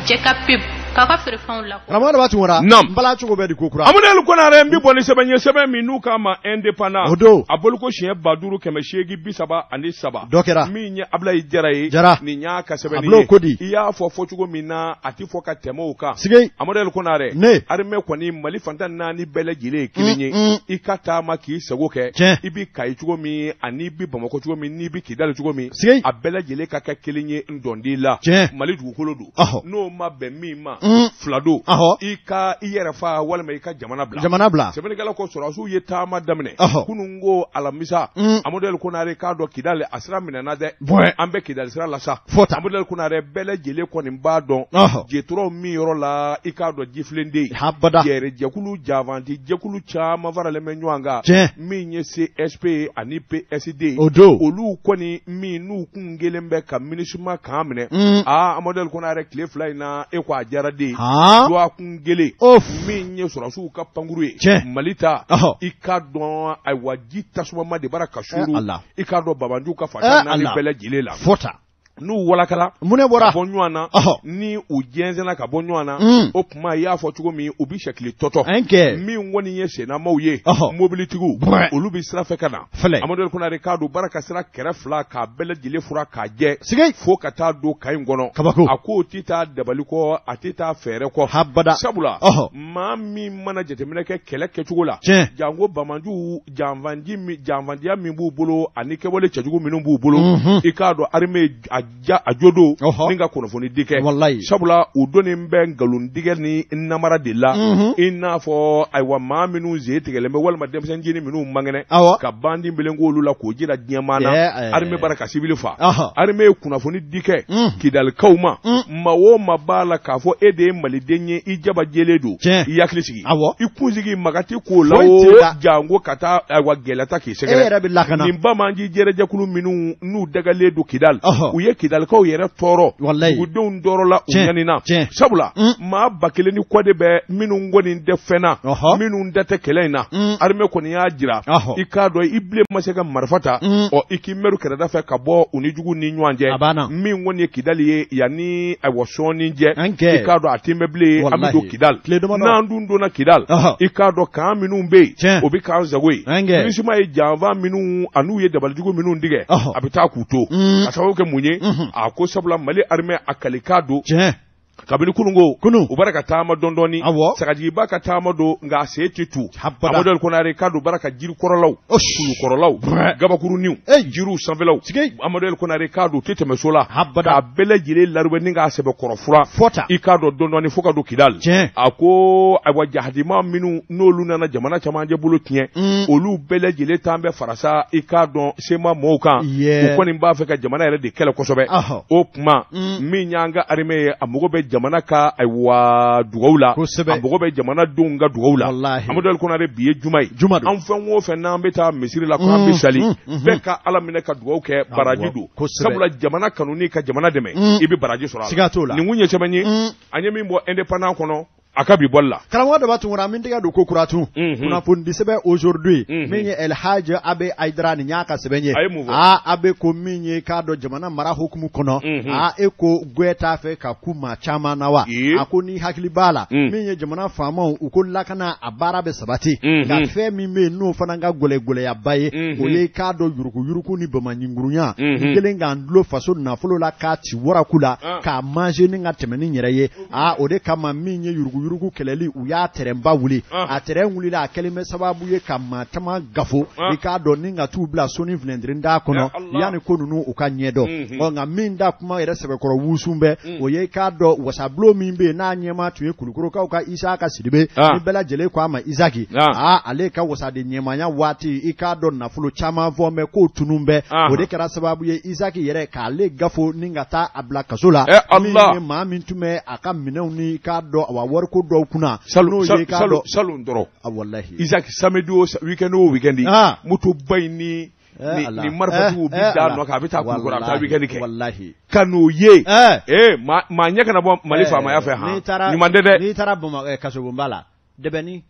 Cɛ ka pub k'aw ka feerefɛnw lakodɔn. Karamɔgɔ Daba Tunkara. Naam. N bala cogo bɛ di ko kura. Amadu Konare, n bɛ bɔ ni sɛbɛn ye, sɛbɛn min n'u k'a ma Indépendant. O don. A boliko siɲɛ 5833. Dɔ kɛra. Min ye Abulayi Jara ye. Jara. Nin y'a ka sɛbɛnni ye. A bulon ko di. I y'a fɔ fɔcogo min na, a tɛ fɔ ka tɛmɛ o kan. Sigi. Amadu Konare. Ne. Armée kɔni, Mali fan 14 bɛɛ lajɛlen ye kelen ye. I ka taama k'i sago kɛ. Tiɲɛ. I bɛ Kayi cogo min, ani i bɛ Bamakɔ cogo min, n'i bɛ Kidali cogo min. Sigi. A bɛɛ lajɛlen ka kɛ kelen ye n dɔndi la. Tiɲɛ. Mali dugukolo don. Ɔhɔ. N'o ma bɛn min ma. Fila don. Ɔhɔ. I ka i yɛrɛ fa walima i ka jamana bila. Jamana bila. Sɛbɛnnikɛla ko sɔrɔdasiw ye taama daminɛ. Ɔhɔ. Kunun ko alamisa. Amadu Konare k'a dɔn Kidali a sira minɛna dɛ. Bɔn. An bɛ Kidali sira la sa. Fɔ tan. Amadu Konare, bɛɛ lajɛlen kɔni b'a dɔn. Ɔhɔ. Jeturaw min yɔrɔ la, i k'a dɔn jifilen den. Habada. Yɛrɛ jɛkulu janfanti jɛkulu caman faralen bɛ ɲɔgɔn kan. Tiɲɛ. Min ye CSP ani PSD. O don. Olu kɔni min n'u kun kelen bɛ ka MINUSMA kan minɛ. Aa Amadu Konare, tile 2 in na, e ko a diyara den. Dɔgɔkun kelen. Of. Min ye sɔrɔdasiw ka pankuru ye. Tiɲɛ. Mali ta. Ɔhɔ. I k'a dɔn ayiwa ji tasumama de bara ka suuru. Ala. I k'a dɔn babanjuw ka fan 14 bɛɛ lajɛlen la. Fɔ tan. N'u walakala. Mun de bɔra? Ka bɔ ɲɔgɔn na. Ɔhɔ. Ni u jɛnsɛnna ka bɔ ɲɔgɔn na. O tuma i y'a fɔ cogo min, u bɛ sɛkili tɔtɔ. An kɛ. Min kɔni ye sennamaw ye. Ɔhɔ. Mobilitigiw. Bɔn. Olu bɛ sira fɛ ka na. Filɛ. Amadu Konare k'a don baara ka sira kɛrɛ fila k'a bɛɛ lajɛlen fura k'a jɛ. Sigi. Fo ka taa don Kayi in kɔnɔ. Kabako. A k'o tɛ taa dabali kɔ, a tɛ taa fɛɛrɛ kɔ. Habada. Sabula. Ɔhɔ. Maa min mana jateminɛ kɛ kɛlɛ kɛcogo la. Tiɲɛ. Janko bamanjuw janfanji min janfandiya min b'u bolo ani kɛwale cɛjugu minnu b'u bolo. I k'a dɔn armée a ja a jo don. Ɔhɔ. Ni ka kunnafoni di kɛ. Walayi. Sabula u donnen bɛ nkalontigɛ ni namara de la. I n'a fɔ ayiwa maa minnu sen tigɛlen bɛ walima denmisɛnnin minnu man kɛnɛ. Awɔ. Ka bandi k'olu la k'o jira diɲɛmaa na. Armée bara ka civil fa. Ɔhɔ. Armée ye kunnafoni di kɛ. Kidalikaw ma. Maa o maa b'a la k'a fɔ e de ye maliden ye, i jaba jɛlen don. Tiɲɛ. I hakili sigi. Awɔ. I kunsigi maga tɛ k'o la Foyi o t'i la. janko ka taa ayiwa gɛlɛya ta k'i E sɛgɛrɛ. yɛrɛ bɛ lakana. Nin bamanji jɛrɛjɛkulu minnu n'u dagalen don Kidali. Ɔhɔ. U ye Kidalikaw yɛrɛ tɔɔrɔ. Walayi. Dugudenw tɔɔrɔla u Tiɲɛ. ɲanina. Tiɲɛ. Sabula maa 1000 ni kɔ de bɛ minnu kɔni tɛ fɛn na. Ɔhɔ. Minnu da tɛ kɛlɛ in na. Armée kɔni y'a jira. Ɔhɔ. I k'a dɔn i bilen ma se ka marifa ta. Ɔ i k'i mɛru kɛrɛda fɛ ka bɔ u ni jugu ni ɲɔgɔn cɛ. A banna. Min kɔni ye Kidali ye yanni ayiwa sɔɔni cɛ. An kɛ. I k'a dɔn a tɛ mɛn bilen, an bɛ don Walahi. Kidali. Tile damadɔ. N'an dun donna Kidali. Ɔhɔ. I k'a dɔn camp minnu bɛ yen. Tiɲɛ. O bɛ k'an sago ye. An kɛ. MINUSMA ye janfa minnu an'u ye dabalijugu minnu tigɛ. Ɔhɔ. A bɛ taa k'u to. Ka sababu kɛ mun ye? A ko sabula Mali armée a kalikan don. Tiɲɛ. Kabini kununko. Kunun. U bara ka taama dɔɔni dɔɔni. Awɔ. Sagajigiba ka taama don, nka a sen tɛ tu. Habada. Amadu Konare k'a don bara ka jiri kɔrɔlaw. Osh. Kulukɔrɔlaw. Brɛ. Gabakuruninw. Ey. Jiriw sanfɛlaw. Sigi. Amadu Konare k'a don tɛ tɛmɛ so la. Habada. K'a bɛɛ lajɛlen larubɛ ni k'a sɛbɛkɔrɔ fura. Fɔ tan. I k'a dɔn dɔɔni dɔɔni fo ka don Kidali. Tiɲɛ. A ko ayiwa jahadima minnu n'olu nana jamana camancɛ bolo tiɲɛ. Olu bɛɛ lajɛlen t'an bɛ farasa i k'a dɔn sema mɔɔw kan. Yeah. U kɔni b'a fɛ ka jamana yɛrɛ de kɛlɛ kosɛbɛ. Ɔhɔ. O tuma min y'an ka armée ye, a mago bɛ jamana ka ayiwa dugawu la. Kosɛbɛ. A mago bɛ jamanadenw ka dugawu la. Walahi. Amadu Konare, bi ye juma ye. Juma don. An fɛn o fɛn n'an bɛ taa misiri la k'an bɛ sali. Bɛɛ ka Ala minɛ ka dugawu kɛ, baraji don. Kosɛbɛ. Sabula jamana kanuni ka jamana dɛmɛ, i bɛ baraji sɔrɔ a la. Siga t'o la. Nin kun ye sɛbɛn ye. An ye min bɔ Indépendant kɔnɔ a ka bi bɔli la. Karamɔgɔ Daba Tunkara, min tɛgɛ don ko kura tun. Kunnafonidisɛbɛn Aujourd'hui. Min ye El Hadj Abe Aidara, nin y'a ka sɛbɛn ye. A ye mun fɔ? Aa Abe ko min ye k'a dɔn jamana mara hukumu kɔnɔ. Aa e ko gwɛ t'a fɛ ka ku maa caman na wa? Ee. A ko n'i hakili b'a la. Min ye jamana faamaw, u ko lakana a baara bɛ sabati. Nka fɛn min bɛ yen n'o fana ka gɛlɛyaba ye. O ye k'a dɔn yuruguyurugu ni bamaɲingurunya. N kelen k'an tulo faso nafolo la k'a ci waraku la. K'a manger ni ka tɛmɛ ni yɛrɛ ye. Aa o de kama min ye yurugu yuruguyurugu kɛlɛli u y'a tɛrɛnba wuli a tɛrɛn wulila a kɛlen bɛ sababu ye ka maa caman gafo i k'a dɔn ni ka t'u bila soni finɛtiri da kɔnɔ yanni ko ninnu u ka ɲɛdɔn ɔ nka min da kuma yɛrɛ sɛbɛkɔrɔ wusun bɛ o ye i k'a dɔn wasabulon min bɛ yen n'a ɲɛmaa tun ye kulukorokaw ka Isaka Sidibe ni bɛɛ lajɛlen ko a ma Isaki aa ale ka wasaden ɲɛmaaya waati i k'a dɔn nafolo caman fɔ mɛ k'o tunun bɛ o de kɛra sababu ye Isaki yɛrɛ k'ale gafo ni ka taa a bila kaso la min ye maa min tun bɛ a ka minɛnw ni k'a dɔn awa wariko dɔw kunna n'o ye k'a dɔn salon dɔrɔn walahi Isaki samedi o week-end o week-end motoba in ni ni marifatigiw bɛ da nɔ kan a bɛ taa Kulukɔrɔ a bɛ taa week-end kɛ walahi ka n'o ye ee maa ɲɛ kana bɔ Mali faamaya fɛ han ɲuman tɛ dɛ n'i taara Bamakɔ kasobonba la dɛbɛnni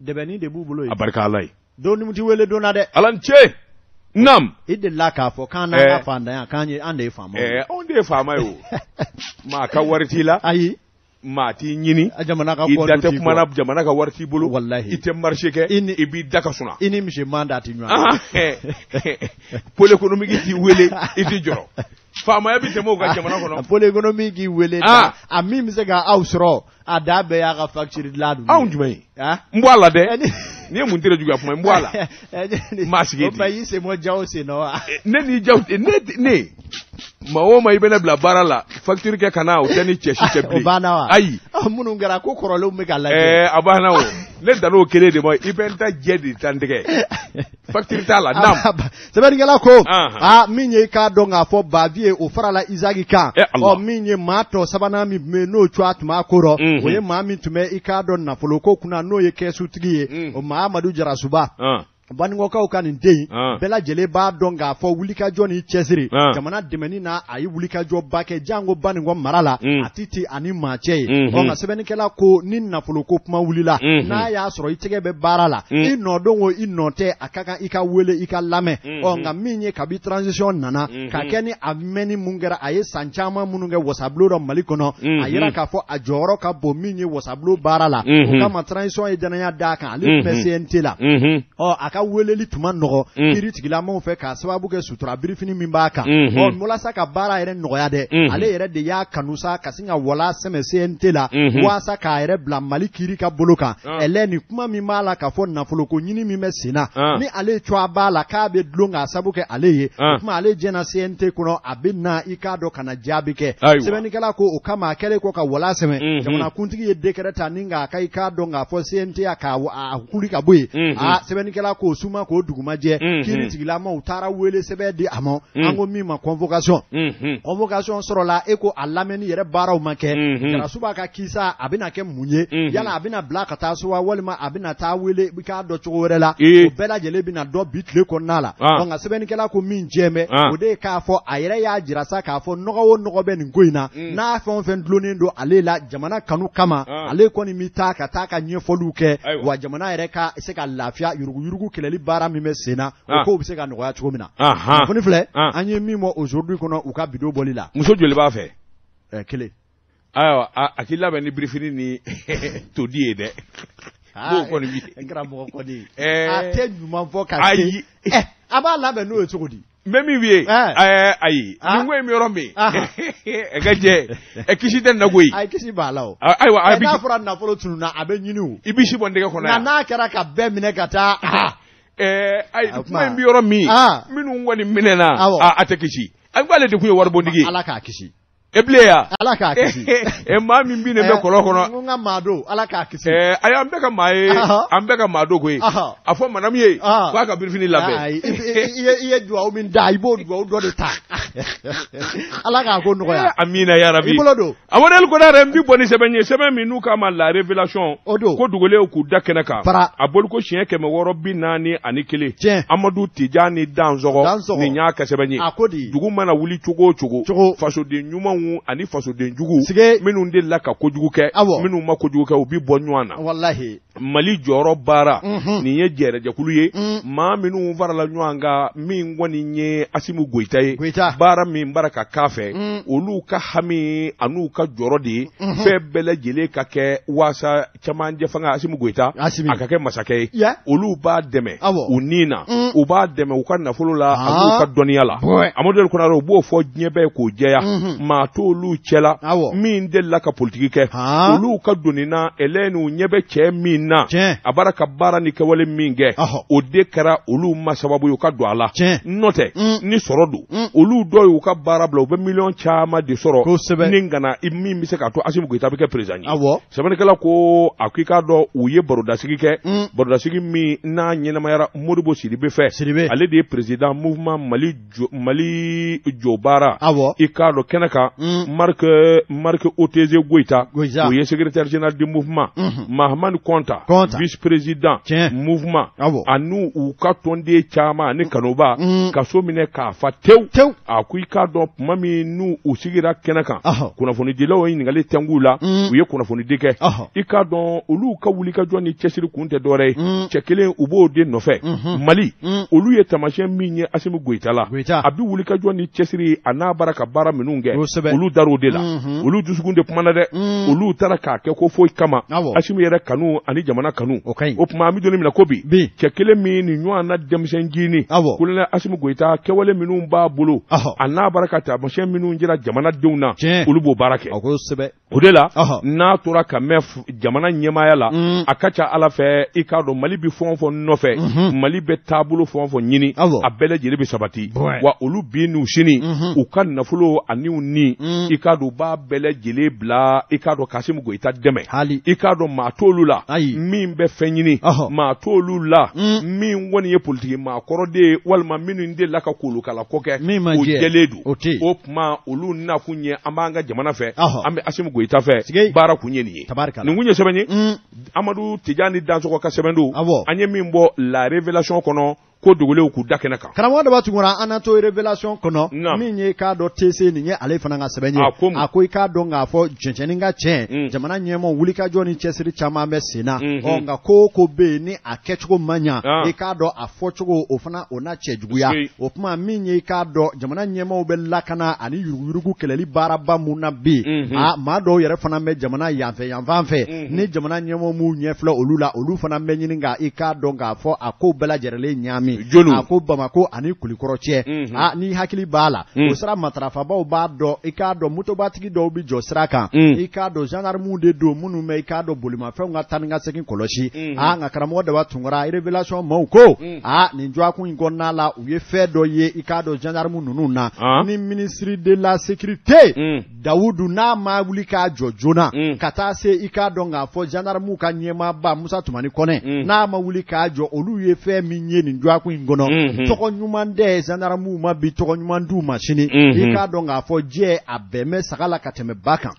dɛbɛnni de b'u bolo yen a barika Ala ye don ti wele don na dɛ Ala ni ce nam i delila k'a fɔ k'an n'an ka faantanya k'an ye an de ye faama ye anw de ye faama ye o maa ka wari t'i la ayi maa t'i ɲini jamana ka i da tɛ kuma na jamana ka wari t'i bolo walahi i tɛ marché kɛ i b'i da ka suna i ni misi man da tɛ ɲɔgɔn pôle économique t'i wele i t'i jɔrɔ faamaya bɛ tɛmɛ o kan jamana kɔnɔ pôle économique k'i wele a min bɛ se ka aw sɔrɔ a da bɛɛ y'a ka facture dilan dun anw jumɛn ye n bɔ a la dɛ n'i ye mun tere juguya kuma n bɔ a la maa sigi o ma y'i sen bɔ jaw sen nɔ wa ne n'i jaw ne maa o maa i bɛ ne bila baara la facture kɛ ka na o tɛ ni cɛ si cɛ bilen o banna wa ayi minnu kɛra ko kɔrɔlenw bɛ ka lajɛ a banna o ne dan'o kelen de ma i bɛ n ta jɛ de ta n tɛgɛ facture t'a la naam sɛbɛnnikɛla ko aa min ye i k'a dɔn k'a fɔ Baviye o farala Isaki kan ɔ min ye maa tɔ sabanan min tun bɛ yen n'o cogoya tun b'a ko rɔ o ye maa min tun bɛ i k'a dɔn nafoloko kunna n'o ye kɛsutigi ye o Mahamadu Jarasuba Banikɔkaw ka nin den in bɛɛ lajɛlen b'a dɔn k'a fɔ wulikajɔ ni cɛsiri jamana dɛmɛni na a ye wulikajɔba kɛ janko Banikɔ mara la a tɛ ti ani maa cɛ ye ɔ nka sɛbɛnnikɛla ko ni nafoloko kuma wulila n'a y'a sɔrɔ i tɛgɛ bɛ baara la i nɔ don o i nɔ tɛ a ka kan i ka wele i ka lamɛn ɔ nka min ye kabi transition nana ka kɛ ni a mɛnni mun kɛra a ye san caman minnu kɛ wasabulon dɔ Mali kɔnɔ a yira k'a fɔ a jɔyɔrɔ ka bon min ye wasabulon baara la o kama transition ye danaya d'a kan ale tun bɛ CNT la ɔ a ka weleli tun man nɔgɔ kiiri tigilamɔgɔw fɛ k'a sababu kɛ sutura birifini min b'a kan ɔ walasa ka baara yɛrɛ nɔgɔya dɛ ale yɛrɛ de y'a kanu sa ka sin ka wala sɛmɛ CNT la walasa k'a yɛrɛ bila Mali kiiri ka bolo kan ɛlɛ nin kuma min b'a la k'a fɔ nafoloko ɲini min bɛ sen na ni ale cogoya b'a la k'a bɛ dulon k'a sabu kɛ ale ye o tuma ale jɛna CNT kɔnɔ a bɛ na i k'a dɔn ka na jaabi kɛ sɛbɛnnikɛla ko o kama a kɛlen kɔ ka wala sɛmɛ jamanakuntigi ye décret ta ni k'a ka i k'a dɔn k'a fɔ CNT ya k'a kuli ka bɔ yen aa sɛbɛnnikɛla k'o suma k'o dugumajɛ kiiri tigilamaw taara wele sɛbɛn di a ma an ko min ma convocation convocation sɔrɔla e ko a lamɛnni yɛrɛ baaraw ma kɛ Jarasuba ka kisa a bɛna kɛ mun ye yala a bɛna bila ka taa so wa walima a bɛna taa wele i k'a dɔn cogo wɛrɛ la o bɛɛ lajɛlen bɛna dɔn bi tile kɔnɔna la ɔ nka sɛbɛnnikɛla ko min jɛ bɛ o de ye k'a fɔ a yɛrɛ y'a jira sa k'a fɔ nɔgɔ o nɔgɔ bɛ nin ko in na n'a fɛn o fɛn dulonnen don ale la jamana kanu kama ale kɔni bɛ taa ka taa ka ɲɛfɔliw kɛ wa jamana yɛrɛ ka se ka lafiya yuruguyurugu kɛlɛli baara min bɛ sen na o kow bɛ se ka nɔgɔya cogo min na kunnafoni filɛ an ye min bɔ aujourd'hui kɔnɔ u ka bidon bɔli la muso joli b'a fɛ kelen ayiwa a k'i labɛn ni birifini ni todi ye dɛ n'o kɔni bi n karamɔgɔ kɔni a tɛ ɲuman fɔ ka se a b'a labɛn n'o ye cogo di n bɛ min f'i ye ayi nin ko in bɛ yɔrɔ min ɛ ka jɛ ɛ kisi tɛ na koyi ayi kisi b'a la o ayiwa a n'a fɔra nafolo tununna a bɛ ɲini o i b'i si bɔ n tɛgɛ kɔnɔ yan nka n'a kɛra ka bɛɛ minɛ ka taa ayi kuma in bɛ yɔrɔ min minnu kɔni minɛna a tɛ kisi a ko ale de tun ye waribondigi ye Ala k'a kisi e bilen ya Ala k'a kisi e maa min binnen bɛ kɔlɔn kɔnɔ n ka maa don Ala k'a kisi ayi an bɛɛ ka maa ye an bɛɛ ka maa don koyi a fɔ madamu ye k'a ka birifini labɛn i ye duwawu min da i b'o duwawu dɔ de ta Ala k'a ko nɔgɔya amina yarabi i bolo don Amadu El Konare n bi bɔ ni sɛbɛn ye sɛbɛn min n'u k'a ma la révélation o don ko dugulenw k'u da kɛnɛ kan fara a boliko siɲɛ 641 tiɲɛ Amadu Tijani Dansɔgɔ nin y'a ka sɛbɛn ye a ko di dugu mana wuli cogo o cogo fasoden ɲumanw ani fasoden jugu sige minnu delila ka kojugu kɛ minnu ma kojugu kɛ u bi bɔ ɲɔgɔn na walahi Mali jɔyɔrɔ baara nin ye jɛrɛjɛkulu ye maa minnu farala ɲɔgɔn kan min kɔni ye Asimi Goyita ye baara min bara ka k'a fɛ olu ka hami an'u ka jɔrɔ de ye fɛn bɛɛ lajɛlen ka kɛ waasa cɛmancɛ fanga Asimi Goyita a ka kɛ masakɛ ye olu b'a dɛmɛ u ni na U b'a dɛmɛ u ka nafolo la an'u ka dɔnniya la. Amadu El Konare, u b'o fɔ diɲɛ bɛɛ ye k'o jɛya. Maa t'olu cɛla min delila ka politiki kɛ. Olu ka doni na Hélène, u ɲɛ bɛ cɛ min na, a b'ara ka baara ni kɛwale min kɛ, o de kɛra olu ma sababu ye u ka don a la. N'o tɛ, ni sɔrɔ don, olu dɔw y'u ka baara bila, u bɛ miliyɔn caman de sɔrɔ ni kana min bɛ se k'a to Asimi Goyita bɛ kɛ président ye. Sɛbɛnnikɛla ko a ko i k'a dɔn, u ye barodasigi kɛ, barodasigi min n'a ɲɛnamayara Modibo Sidibe fɛ. Ale de ye président mouvement Mali Mali jɔ baara. I k'a dɔn, kɛnɛ kan, Marc Oteze Goyita, o ye secrétaire général du mouvement, Mahamani Kɔnta, vice président mouvement, ani u ka tɔnden caman ani kanuba ka so minɛ k'a fa tewu. A ko i k'a dɔn, tuma min n'u u sigira kɛnɛ kan, kunnafonidilaw ye ɲininkali tɛnku la, u ye kunnafonidi kɛ. I k'a dɔn, olu ka wulikajɔ ni cɛsiri kun tɛ dɔwɛrɛ ye, cɛ kelen u b'o de nɔfɛ Mali. Olu ye taamasiyɛn min ye Asimi Goyita la, a bɛ wulikajɔ ni cɛsiri a n'a baara ka baara minnu kɛ, olu dar'o de la. Olu dusukun de kumana dɛ. Olu taara k'a kɛ ko foyi kama, Asimi yɛrɛ kanu ani jamana kanu. O tuma, an bɛ don min na ko bi, cɛ kelen min ni ɲɔgɔn na denmisɛn jini, colonel Asimi Goyita, kɛwale minnu b'a bolo, a n'a baara ka taamasiyɛn minnu jira jamanadenw na, olu b'o baara kɛ. O de la, n'a tora ka mɛn jamana ɲɛmaaya la, a ka ca Ala fɛ, i k'a dɔn, Mali bɛ fɛn o fɛn nɔfɛ, Mali bɛ taabolo fɛn o fɛn ɲini, a bɛɛ lajɛlen bɛ sabati. Wa olu bi n'u sini, u ka nafolo ani u ni, i k'a dɔn, u b'a bɛɛ lajɛlen bila, i k'a dɔn, k'Asimi Goyita dɛmɛ. I k'a dɔn, maa t'olu la min bɛ fɛn ɲini, maa t'olu la min kɔni ye politiki maakɔrɔden ye, walima minnu delila ka kolokala ko kɛ, o jɛlen don. O tuma, olu nakun ye an b'an ka jamana fɛ, an bɛ Asimi Goyita fɛ, baara kun ye nin ye. Nin kun ye sɛbɛn ye, Amadu Tijani Dansɔgɔ ka sɛbɛn don, an ye min bɔ La Révélation kɔnɔ, ko dogolenw k'u da kɛnɛ kan. Karamɔgɔ Daba Tunkara, an na to Révélation kɔnɔ. Min ye k'a dɔn TC nin ye, ale fana ka sɛbɛn ye. A ko i k'a dɔn k'a fɔ cɛncɛnnin ka tiɲɛ, jamana ɲɛmaaw wulikajɔ ni cɛsiri caman bɛ sen na. Ɔ nka ko o ko bɛ yen ni a kɛcogo man ɲa, i k'a dɔn, a fɔcogo o fana o na cɛjuguya. O tuma, min ye i k'a dɔn jamana ɲɛmaaw bɛ lakana ani yuruguyurugu kɛlɛli baaraba mun na bi, a maa dɔw yɛrɛ fana bɛ jamana yanfɛ yanfan fɛ, ni jamana ɲɛmaaw m'u ɲɛ filɛ olu la, olu fana bɛ ɲini ka i k'a dɔn k'a fɔ a ko bɛɛ lajɛlen ɲaami. A ko Bamakɔ ani Kulikɔrɔ cɛ, a ni hakili b'a la, o sira matarafabaw b'a dɔn, i k'a dɔn, motobatigi dɔw bɛ jɔ sira kan, i k'a dɔn, gendarmew de don minnu bɛ i k'a dɔn bolimafɛnw ka taa ni ka segin kɔlɔsi. A nka karamɔgɔ Daba Tunkara, Révélation maaw ko a nin dɔgɔkun in kɔnɔna la, u ye fɛn dɔ ye, i k'a dɔn, gendarme ninnu na, ni ministre de la sécurité Dawudu n'a ma wuli k'a jɔ joona, ka taa se i k'a dɔn k'a fɔ gendarmew ka ɲɛmaaba Musa Tumani Kɔnɛ, n'a ma wuli k'a jɔ, olu ye fɛn min ye nin dɔgɔkun in kɔnɔ, tɔgɔ ɲuman tɛ gendarmew ma bi, tɔgɔ ɲuman d'u ma sini. I k'a dɔn k'a fɔ jɛ a bɛn bɛ saga la ka tɛmɛ ba kan.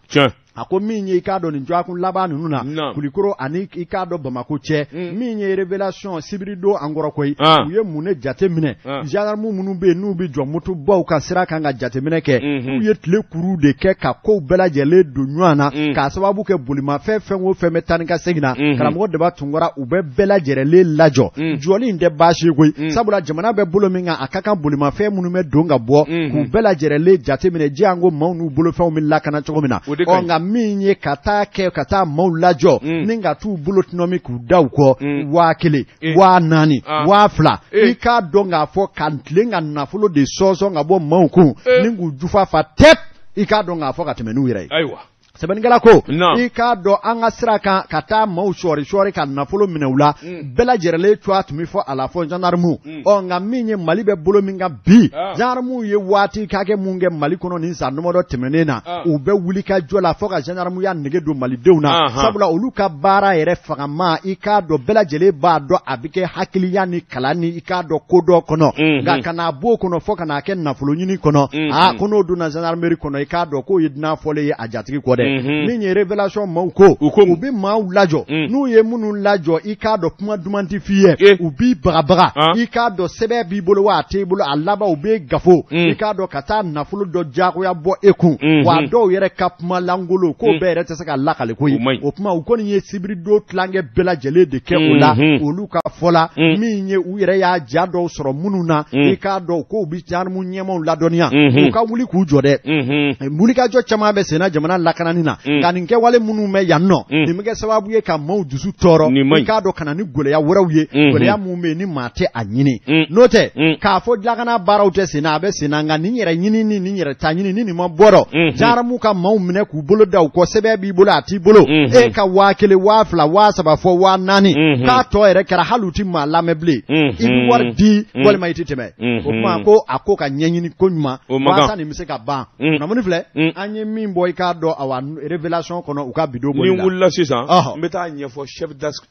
A ko min ye i k'a dɔn nin dɔgɔkun laban ninnu na, Kulikoro ani i k'a dɔn Bamakɔ cɛ, min ye Révélation sibiridon an kɔrɔ koyi, u ye mun ne jate minɛ? Gendarme minnu bɛ yen n'u bɛ jɔ motobaw ka sira kan ka jateminɛ kɛ, k'u ye tile kuru de kɛ ka kow bɛɛ lajɛlen don ɲɔgɔn na, k'a sababu kɛ bolimafɛn fɛn o fɛn bɛ taa ni ka segin na. Karamɔgɔ Daba Tunkara, u bɛ bɛɛ lajɛlen lajɔ. Jɔli in tɛ baasi ye koyi, sabula jamana bɛ bolo min kan, a ka kan bolimafɛn minnu bɛ don ka bɔ, k'u bɛɛ lajɛlen jateminɛ diya ko maaw n'u bolofɛnw bɛ lakana cogo min na. Ɔ nka min ye ka taa kɛ ka taa maaw lajɔ ni ka t'u bolo tɔnɔmi k'u da u kɔ, 1000, 4000, 2000, i k'a dɔn k'a fɔ ka tilen ka nafolo de sɔnsɔn ka bɔ maaw kun ni k'u jufa fa tɛp, i k'a dɔn k'a fɔ ka tɛmɛ n'u yɛrɛ ye. Ayiwa. Sɛbɛnnikɛla ko i k'a dɔn an ka sira kan ka taa maaw sɔɔri sɔɔri ka nafolo minɛ u la, bɛɛ lajɛlen cogoya tun bɛ fɔ a la fɔ gendarme. Ɔ nka min ye Mali bɛ bolo min kan bi, gendarme ye waati hakɛ mun kɛ Mali kɔnɔ nin san damadɔ tɛmɛnen na, u bɛ wuli ka jɔ la fo ka gendarmeya nege don malidenw na, sabula olu ka baara yɛrɛ fangama, i k'a dɔn, bɛɛ lajɛlen b'a dɔn a bɛ kɛ hakiliya ni kalan ni i k'a dɔn kodɔn kɔnɔ. Nka ka n'a b'o kɔnɔ fo ka n'a kɛ nafolo ɲini kɔnɔ, aa ko n'o donna gendarmerie kɔnɔ, i k'a dɔn k'o ye dunan fɔlen ye a jatigi kɔ dɛ. Min ye Révélation maaw ko, u bɛ maaw lajɔ, n'u ye minnu lajɔ, i k'a dɔn, kuma duman tɛ f'i ye, u b'i bagabaga, i k'a dɔn, sɛbɛn b'i bolo wa a t'e bolo, a laban u b'e gafo, i k'a dɔn, ka taa nafolo dɔ diyagoya bɔ e kun. Wa dɔw yɛrɛ ka kuma lankolon k'o bɛɛ yɛrɛ tɛ se ka lakale koyi. O kuma, u kɔni ye sibiridon tilankɛ bɛɛ lajɛlen de kɛ o la. Olu ka fɔ la, min ye u yɛrɛ y'a ja dɔw sɔrɔ minnu na, i k'a dɔn k'u bɛ gendarme ɲɛmaaw ladɔnniya u ka wuli k'u jɔ dɛ. Wulikajɔ caman bɛ senna jamana lakana. nin na nka nin kɛwale minnu bɛ yan nɔ nin bɛ kɛ sababu ye ka maaw dusu tɔɔrɔ i k'a dɔn ka na ni gɛlɛya wɛrɛw ye gɛlɛya mun bɛ yen ni maa tɛ a ɲini n'o tɛ k'a fɔ lakana baaraw tɛ senna a bɛ senna nka nin yɛrɛ ɲini ni nin yɛrɛ ta ɲini ni nin ma bɔ dɔ gendarmew ka maaw minɛ k'u bolo da u kɔ sɛbɛn b'i bolo a t'i bolo e ka 1000 2000 3000 fɔ 4000 k'a tɔ yɛrɛ kɛra hali u ti maa lamɛn bilen i bɛ wari di walima i tɛ tɛmɛ o tuma ko a ko ka ɲɛɲini ko ɲuman walasa nin bɛ se ka ban kunnafoni filɛ an ye min bɔ i k'a dɔn awa révélation kɔnɔ u ka bi don bɔli la ni n wulila sisan n bɛ taa ɲɛfɔ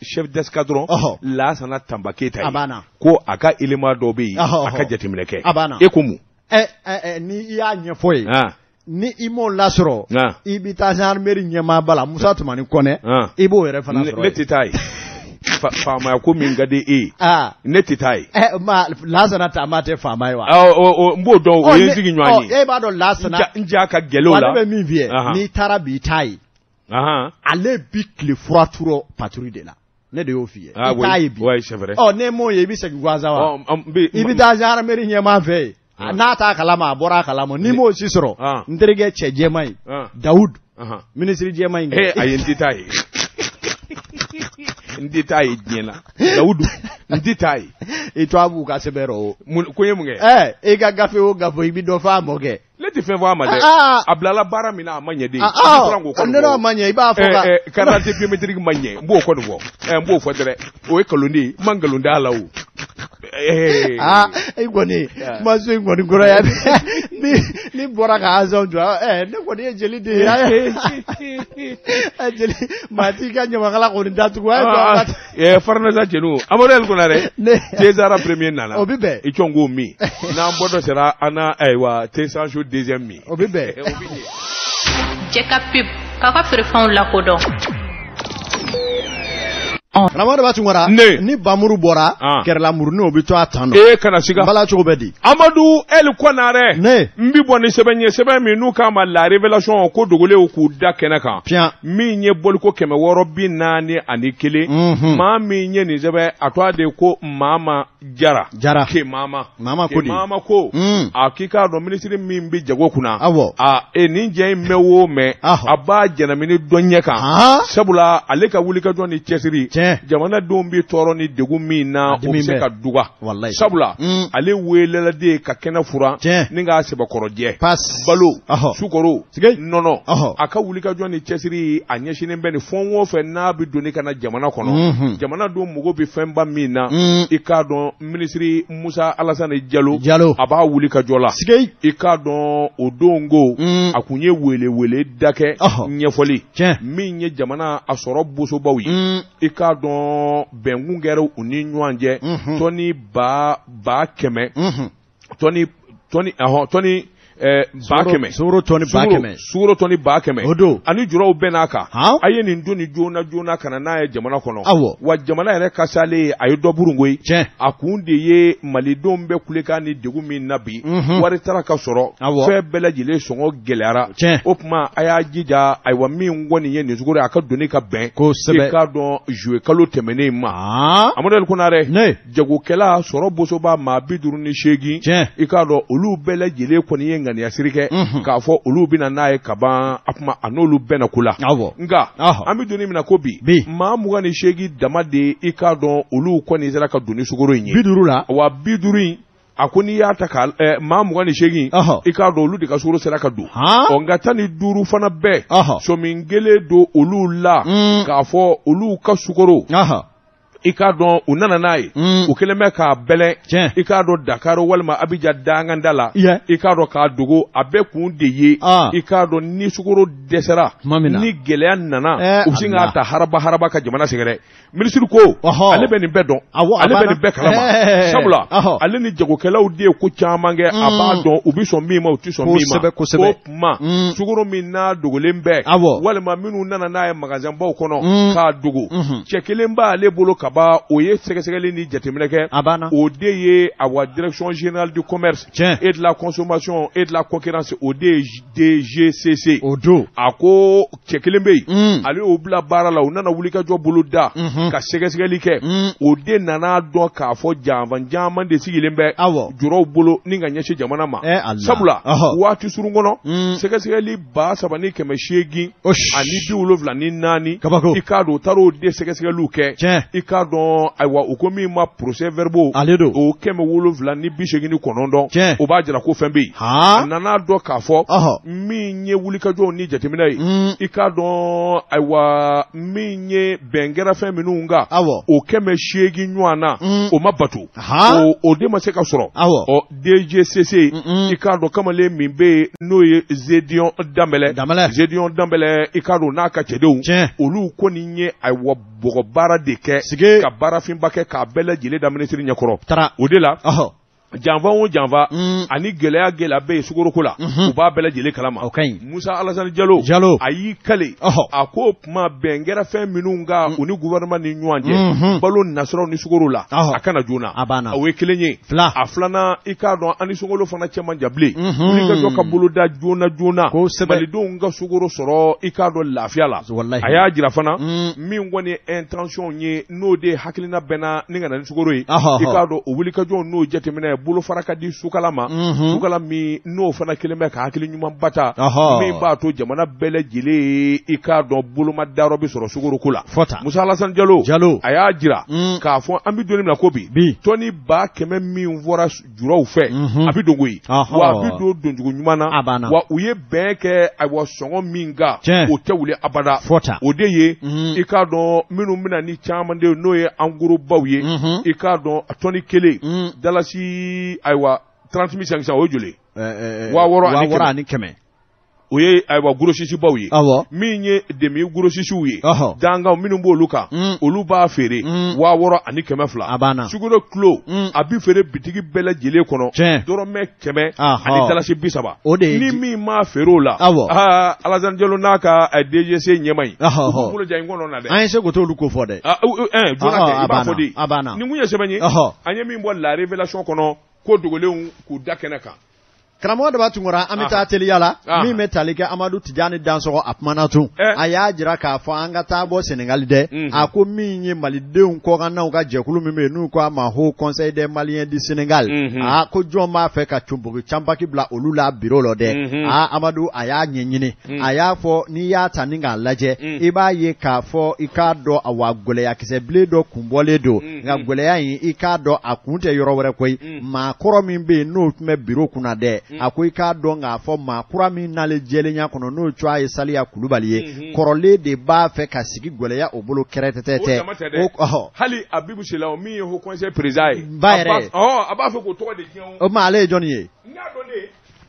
chef d'escadron Lasana Tanba Keyita ye a banna ko a ka élément dɔ bɛ yen a ka jateminɛ kɛ a banna e ko mun ni i y'a ɲɛfɔ ye ni i m'o lasɔrɔ i bɛ taa gendarmerie ɲɛmaaba la Musa Tumani Kɔnɛ i b'o yɛrɛ fana sɔrɔ ne tɛ taa yen faamaya ko min ka di e ye ne tɛ taa yen Lasana Tanba tɛ faama ye wa n b'o dɔn o ye n sigi ɲɔgɔn ye e b'a dɔn Lasana n ja ka gɛlɛn o la ne bɛ min f'i ye n'i taara bi i t'a ye ale bi tile fura turɔ patrouille de la ne de y'o f'i ye i t'a ye bi ɔ n'e m'o ye i bɛ segin gansan wa i bɛ taa gendarmerie ɲɛmaa fɛ yen n'a t'a kalama a bɔra a kalama n'i m'o si sɔrɔ n terikɛ cɛ jɛman in Dawud minisiri jɛman in ayi n tɛ taa yen n tɛ taa yen diɲɛ na Dawudu n tɛ taa yen i to a b'u ka sɛbɛn rɔ o ko n ye mun kɛ e ka gafe o gafe i bɛ dɔ fɔ a mɔ kɛ ne tɛ fɛn fɔ a ma dɛ a bilala baara min na a ma ɲɛ de ne n'o ma ɲɛ i b'a fɔ ka carte d'identité biométrique ma ɲɛ n b'o kɔni fɔ n b'o fɔ dɛrɛ o ye nkalon de ye n ma nkalon d'a la o aa i kɔni kumaso in kɔni kɔrɔ yan ni ni bɔra ka azɔn jɔ ne kɔni ye jeli de ye jeli maa t'i ka ɲamakala kɔni datugu a ye farinasa jenu Amadu El Konare César premier nana o bɛ bɛn i cɔn k'o min n'an bɔtɔ sera an na ayiwa thé sans chaud deuxième min o bɛ bɛn cɛ ka pub k'aw ka feerefɛnw lakodɔn Karamɔgɔ Daba Tunkara ni bamuru bɔra kɛrɛlamurunin o bɛ to a tan nɔ e kana siga bala cogo bɛ di Amadu El Konare ne n bɛ bɔ ni sɛbɛn ye sɛbɛn min n'u k'a ma la révélation ko dogolenw k'u da kɛnɛ kan piyan min ye bɔliko 641 maa min ye nin sɛbɛn a tɔgɔ de ko Mama Jara Jara ke Mama Mama ko de Mama ko a k'i k'a dɔn minisiri min bɛ jago kunna awɔ a nin jɛ in mɛn o mɛn a b'a jɛnamini dɔ ɲɛ kan sabula ale ka wulikajɔ ni cɛsiri jamanadenw bɛ tɔɔrɔ ni degun min na o bɛ se ka duga sabula ale weelela de ka kɛnɛ furan ni k'a sɛbɛkɔrɔ jɛ balo sukaro nɔnɔ a ka wulikajɔ ni cɛsiri a ɲɛsinnen bɛ nin fɛn o fɛn n'a bɛ doni ka na jamana kɔnɔ jamanadenw mago bɛ fɛnba min na i k'a dɔn minisiri Musa Alasani Jalo a b'a wulikajɔ la i k'a dɔn o don ko a kun ye welewele da kɛ ɲɛfɔli min ye jamana a sɔrɔ bosobaw ye i k'a dɔn bɛnkun kɛra u ni ɲɔgɔn cɛ tɔni 100,000 tɔni tɔni 100,000 sukaro tɔni 100,000 sukaro tɔni 100,000 o don ani juraw bɛɛ n'a kan a ye nin doni joona joona ka na n'a ye jamana kɔnɔ awɔ wa jamana yɛrɛ kasalen a ye dɔ burun koyi tiɲɛ a kun de ye malidenw bɛ kulekan ni degun min na bi wari taara ka sɔrɔ fɛn bɛɛ lajɛlen sɔngɔ gɛlɛyara tiɲɛ o tuma a y'a jija ayiwa min kɔni ye nin sukaro a ka doni ka bɛn kosɛbɛ i k'a dɔn juillet kalo tɛmɛnen in ma Amadu El Konare ne jagokɛla sɔrɔ bosoba maa 58 tiɲɛ i k'a dɔn olu bɛɛ lajɛlen kɔni ye ŋaniyasiri kɛ k'a fɔ olu bɛna n'a ye kaban a tuma a n'olu bɛnna ko la awɔ nka an bɛ doni min na ko bi maa 28 dama de i k'a dɔn olu kɔni sera ka don ni sukaro in ye 50 la wa 50 in a ko n'i y'a ta ka maa 28 i k'a dɔn olu de ka sukaro sera ka don ɔ nka 15 fana bɛɛ sɔmi kɛlen don olu la k'a fɔ olu ka sukaro i k'a dɔn u nana n'a ye u kɛlen bɛ k'a bɛlɛn i k'a dɔn Dakar walima Abijan danganda la i k'a dɔn k'a dogo a bɛɛ kun de ye i k'a dɔn ni sukaro dɛsɛra ni gɛlɛya nana u bɛ sin k'a ta haraba haraba ka jamana sɛgɛrɛ minisiri ko ale bɛ nin bɛɛ dɔn ale bɛ nin bɛɛ kalama sabula ale ni jagokɛlaw de ye ko caman kɛ a b'a dɔn u bɛ sɔn min ma u tɛ sɔn min ma o tuma sukaro min n'a dogolen bɛɛ walima minnu nana n'a ye magasinbaw kɔnɔ k'a dogo cɛ kelen b'ale bolo ka maaba o ye sɛgɛsɛgɛli ni jateminɛ kɛ a banna o de ye awa direction générale du commerce et de la consommation et de la concurrence o de ye DGCC o don a ko cɛ kelen bɛ yen ale y'o bila baara la u nana wulikajɔ bolo da ka sɛgɛsɛgɛli kɛ o de nana dɔn k'a fɔ janfa caman de sigilen bɛ juraw bolo ni ka ɲɛsin jamana ma sabula waati surun kɔnɔ sɛgɛsɛgɛli 3874 kabako i k'a dɔn u taara o de sɛgɛsɛgɛliw kɛ i k'a dɔn ayiwa u ko min ma procès verbaux ale don o 789 o b'a jira ko fɛn bɛ yen a nana dɔn k'a fɔ min ye wulikajɔw ni jateminɛ ye i k'a dɔn ayiwa min ye bɛn kɛra fɛn minnu kan o 800 ɲɔgɔn na o ma bato o de ma se ka sɔrɔ ɔ DGCC i k'a dɔn kamalen min bɛ yen n'o ye Zedion Danbɛlɛ Zedion Danbɛlɛ i k'a dɔn n'a ka cɛdenw olu kɔni ye ayiwa bɔgɔ baara de kɛ ka baarafinba kɛ k'a bɛɛ lajɛlen da minisiri ɲɛkɔrɔ o de la janfa o janfa ani gɛlɛya gɛlɛya bɛ yen sukoroko la u b'a bɛɛ lajɛlen kalama Musa Alasani Jalo Jalo a y'i kale a ko kuma bɛn kɛra fɛn minnu kan u ni gouvernement ni ɲɔgɔn cɛ balo nasiraw ni sukoro la a ka na joona o ye kelen ye a filanan i k'a dɔn an ni sunkalo fana cɛ man jan bilen wulikajɔ ka bolo da joona joona malidenw ka sukoro sɔrɔ i k'a dɔn lafiya la a y'a jira fana min kɔni ye intention ye n'o de ye hakilina bɛnna ni ka na ni sukoro ye i k'a dɔn o wulikajɔ n'o jateminɛ bolofara ka di sukala ma sukala min n'o fana kelen bɛ ka hakili ɲumanba ta min b'a to jamana bɛɛ lajɛlen i k'a dɔn boloma dayɔrɔ bɛ sɔrɔ sukoroko la Musa Alasani Jalo Jalo a y'a jira k'a fɔ an bɛ don min na ko bi tɔni 100,000 min fɔra juraw fɛ a bɛ don koyi wa a bɛ don doncogo ɲuman na wa u ye bɛn kɛ ayiwa sɔngɔ min kan o tɛ wuli abada o de ye i k'a dɔn minnu bɛna ni caman de n'o ye en gros baw ye i k'a dɔn tɔni kelen dalasi ayiwa 30 500 o ye joli 6100 o ye ayiwa grossiste baw ye min ye demi grossistew ye dankanw minnu b'olu kan olu b'a feere 6200 a banna sukaro kilo a bɛ feere bitigi bɛɛ lajɛlen kɔnɔ dɔrɔmɛ 100 ani dalasi 30 o de ni min m'a feere o la aa Alasani Jalo n'a ka DGC ɲɛmaa in u b'u bolo ja i kɔnɔ na dɛ an ye se k'o t'olu ko fɔ dɛ joona kɛ i b'a fɔ de a banna nin kun ye sɛbɛn ye an ye min bɔ La Révélation kɔnɔ ko dogolenw k'u da kɛnɛ kan Karamɔgɔ Daba Tunkara an bɛ taa teliya la min bɛ tali kɛ Amadu Tijani Dansɔgɔ a kumana tun a y'a jira k'a fɔ an ka taa bɔ Senegali dɛ a ko min ye malidenw kɔkannaw ka jɛkulu min bɛ yen n'u ko a ma Haut Conseil des Maliens du Sénégal aa ko jɔn b'a fɛ ka conbogi canpaki bila olu la biro lɔ dɛ aa Amadu a y'a ɲɛɲini a y'a fɔ n'i y'a ta ni k'a lajɛ i b'a ye k'a fɔ i k'a dɔn awa gɛlɛyakisɛ bilen dɔ kun bɔlen don nka gɛlɛya in i k'a dɔn a kun tɛ yɔrɔ wɛrɛ koyi maa kɔrɔ min bɛ yen n'o tun bɛ biro kunna dɛ a ko i k'a dɔn k'a fɔ maa kura min nalen jɛlenya kɔnɔ n'o tɔgɔ ye Saliya Kulubali ye kɔrɔlen de b'a fɛ ka sigi gɛlɛya o bolo kɛrɛtɛtɛ tɛ hali Abibu Sila o min ye Haut Conseil président ye ba yɛrɛ a b'a fɛ k'o tɔgɔ de tiɲɛ o ma ale ye jɔnni ye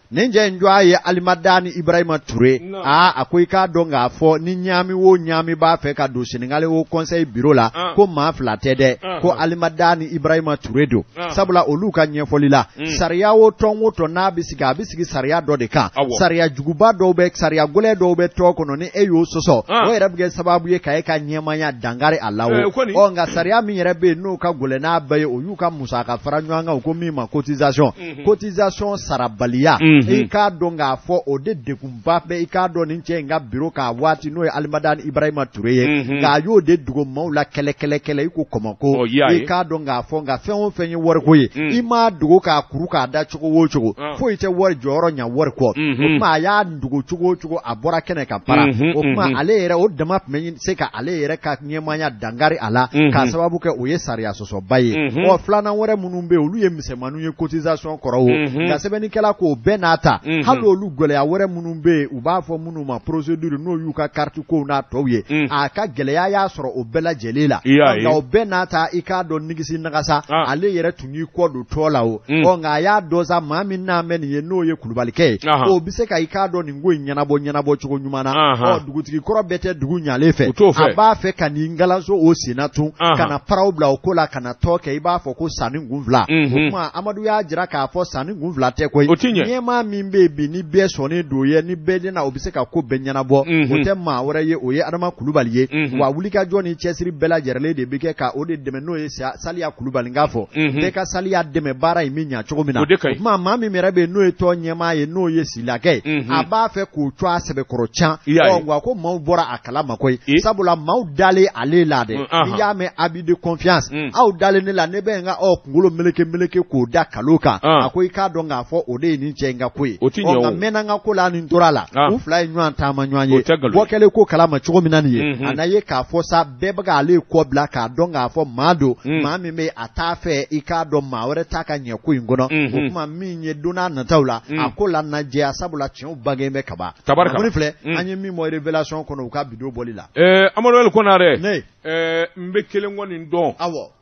Nin cɛ in tɔgɔ ye Alimadani Ibrahima Ture aa a ko i k'a dɔn k'a fɔ ni ɲaami o ɲaami b'a fɛ ka don Senegali Haut Conseil biro la ko maa fila tɛ dɛ ko Alimadani Ibrahima Ture don sabula olu ka ɲɛfɔli la sariya o tɔn o tɔn n'a bɛ sigi a bɛ sigi sariya dɔ de kan sariya juguba dɔw bɛ sariya gɛlɛn dɔw bɛ tɔn kɔnɔ ni e y'o sɔsɔ o yɛrɛ bɛ kɛ sababu ye ka e ka ɲɛmaaya dankari a la o nka sariya min yɛrɛ bɛ yen n'o ka gɛlɛn n'a bɛɛ ye o y'u ka musaka fara ɲɔgɔn kan u ko min ma cotisation cotisation sarabaliya i k'a dɔn k'a fɔ o de degunba bɛ i k'a dɔn nin cɛ in ka biro k'a waati n'o ye Alimadani Ibrahima Ture ye nka a y'o de dogo maaw la kɛlɛ kɛlɛ kɛlɛ i ko kɔmɔko i k'a dɔn k'a fɔ nka fɛn o fɛn ye wariko ye i m'a dogo k'a kuru k'a da cogo o cogo foyi tɛ wari jɔyɔrɔ ɲa wari kɔ o tuma a y'a dogo cogo o cogo a bɔra kɛnɛ kan para o tuma ale yɛrɛ o dama tun bɛ se ka ale yɛrɛ ka ɲɛmaaya dankari a la k'a sababu kɛ o ye sariya sɔsɔba ye ɔ filanan wɛrɛ minnu bɛ yen olu ye misɛnmaninw ye cotisation kɔrɔ o nka sɛbɛnnikɛla k'o bɛɛ n'a ta hali olu gɛlɛya wɛrɛ minnu bɛ yen u b'a fɔ minnu ma procédure n'o y'u ka carte kow n'a tɔw ye a ka gɛlɛya y'a sɔrɔ o bɛɛ lajɛlen la nka o bɛɛ n'a ta i k'a dɔn nigisi nagasa ale yɛrɛ tun y'i kɔ don tɔn la o ɔ nka a y'a dɔn sa maa min n'a mɛn nin ye n'o ye kulubalikɛ ye o bɛ se ka i k'a dɔn nin ko in ɲɛnabɔ ɲɛnabɔ cogo ɲuman na ɔ dugutigi kɔrɔ bɛɛ tɛ dugu ɲalen fɛ a b'a fɛ ka nin galanso o senna tun ka na paraw bila o ko la ka na tɔn kɛ i b'a fɔ ko sanni kun fila o tuma Amadu y'a jira k'a fɔ sanni kun fila tɛ koyi ɲɛmaa ɲɛmaa min bɛ yen bi ni bɛɛ sɔnnen don ye ni bɛɛ denna o bɛ se ka ko bɛɛ ɲɛnabɔ o tɛ maa wɛrɛ ye o ye Adama Kulubali ye wa wulikajɔ ni cɛsiri bɛɛ lajɛrɛlen de bɛ kɛ ka o de dɛmɛ n'o ye Saliya Kulubali n k'a fɔ bɛɛ ka Saliya dɛmɛ baara in bɛ ɲa cogo min na o tuma maa min yɛrɛ bɛ yen n'o ye tɔn ɲɛmaa ye n'o ye Silakɛ ye a b'a fɛ k'o cogo a sɛbɛkɔrɔ can ɔ wa ko maaw bɔra a kalama koyi sabula maaw dalen ale la dɛ n'i y'a mɛn abus de confiance aw dalen ne la ne bɛ n ka aw kunkolo meleke meleke k'o da kalo kan a ko i k'a dɔn k'a fɔ o de ye nin cɛ in ka ko ye ɔ nka mɛnna n ka ko la ni tora la u fila ye ɲɔgɔn taama ɲɔgɔn ye bɔ kɛlen ko kalama cogo min na nin ye a na ye k'a fɔ sa bɛɛ bɛ k'ale kɔ bila k'a dɔn k'a fɔ maa don maa min bɛ a t'a fɛ i k'a dɔn maa wɛrɛ ta ka ɲɛ ko in kɔnɔ o tuma min ye don n'a nataw la a ko la na jɛya sabula tiɲɛw bangen bɛ kaban tabarikala filɛ an ye min bɔ révélation kɔnɔ u ka bi don bɔli la Amadu Konare n bɛ kelen kɔni dɔn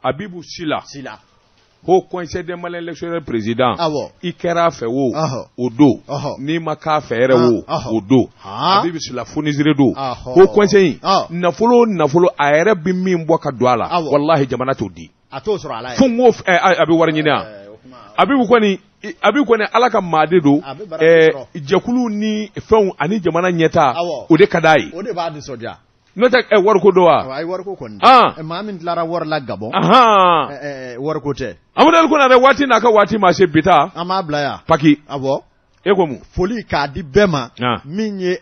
Abibu Sila Sila Haut Conseil des Maliens de l'extérieur président awɔ i kɛra a fɛ wo Ɔhɔ. o don Ɔhɔ. n'i ma k'a fɛ yɛrɛ wo Ɔhɔ. o don Han. Abibu Sila fonisire don Ɔhɔ. Haut Conseil in Ɔ. nafolo o nafolo a yɛrɛ bɛ min bɔ ka don a la Awɔ. walahi jamana t'o di a t'o sɔrɔ a la yɛrɛ. fo n ko a bɛ wari ɲini yan Ɛɛ, o kuma Abibu kɔni Abibu kɔni Ala ka maa de don A bɛ baraji sɔrɔ. jɛkulu ni fɛnw ani jamana ɲɛtaa Awɔ. o de ka d'a ye o de b'a nisɔndiya n'o tɛ wariko don wa Ayi wariko kɔni Ah. tɛ maa min tilara wari la Gabɔn ahan wariko tɛ Amadu Konare waati n'a ka waati ma se bi ta an b'a bila yan paki awɔ e ko mun foli k'a di bɛɛ ma Ah. min ye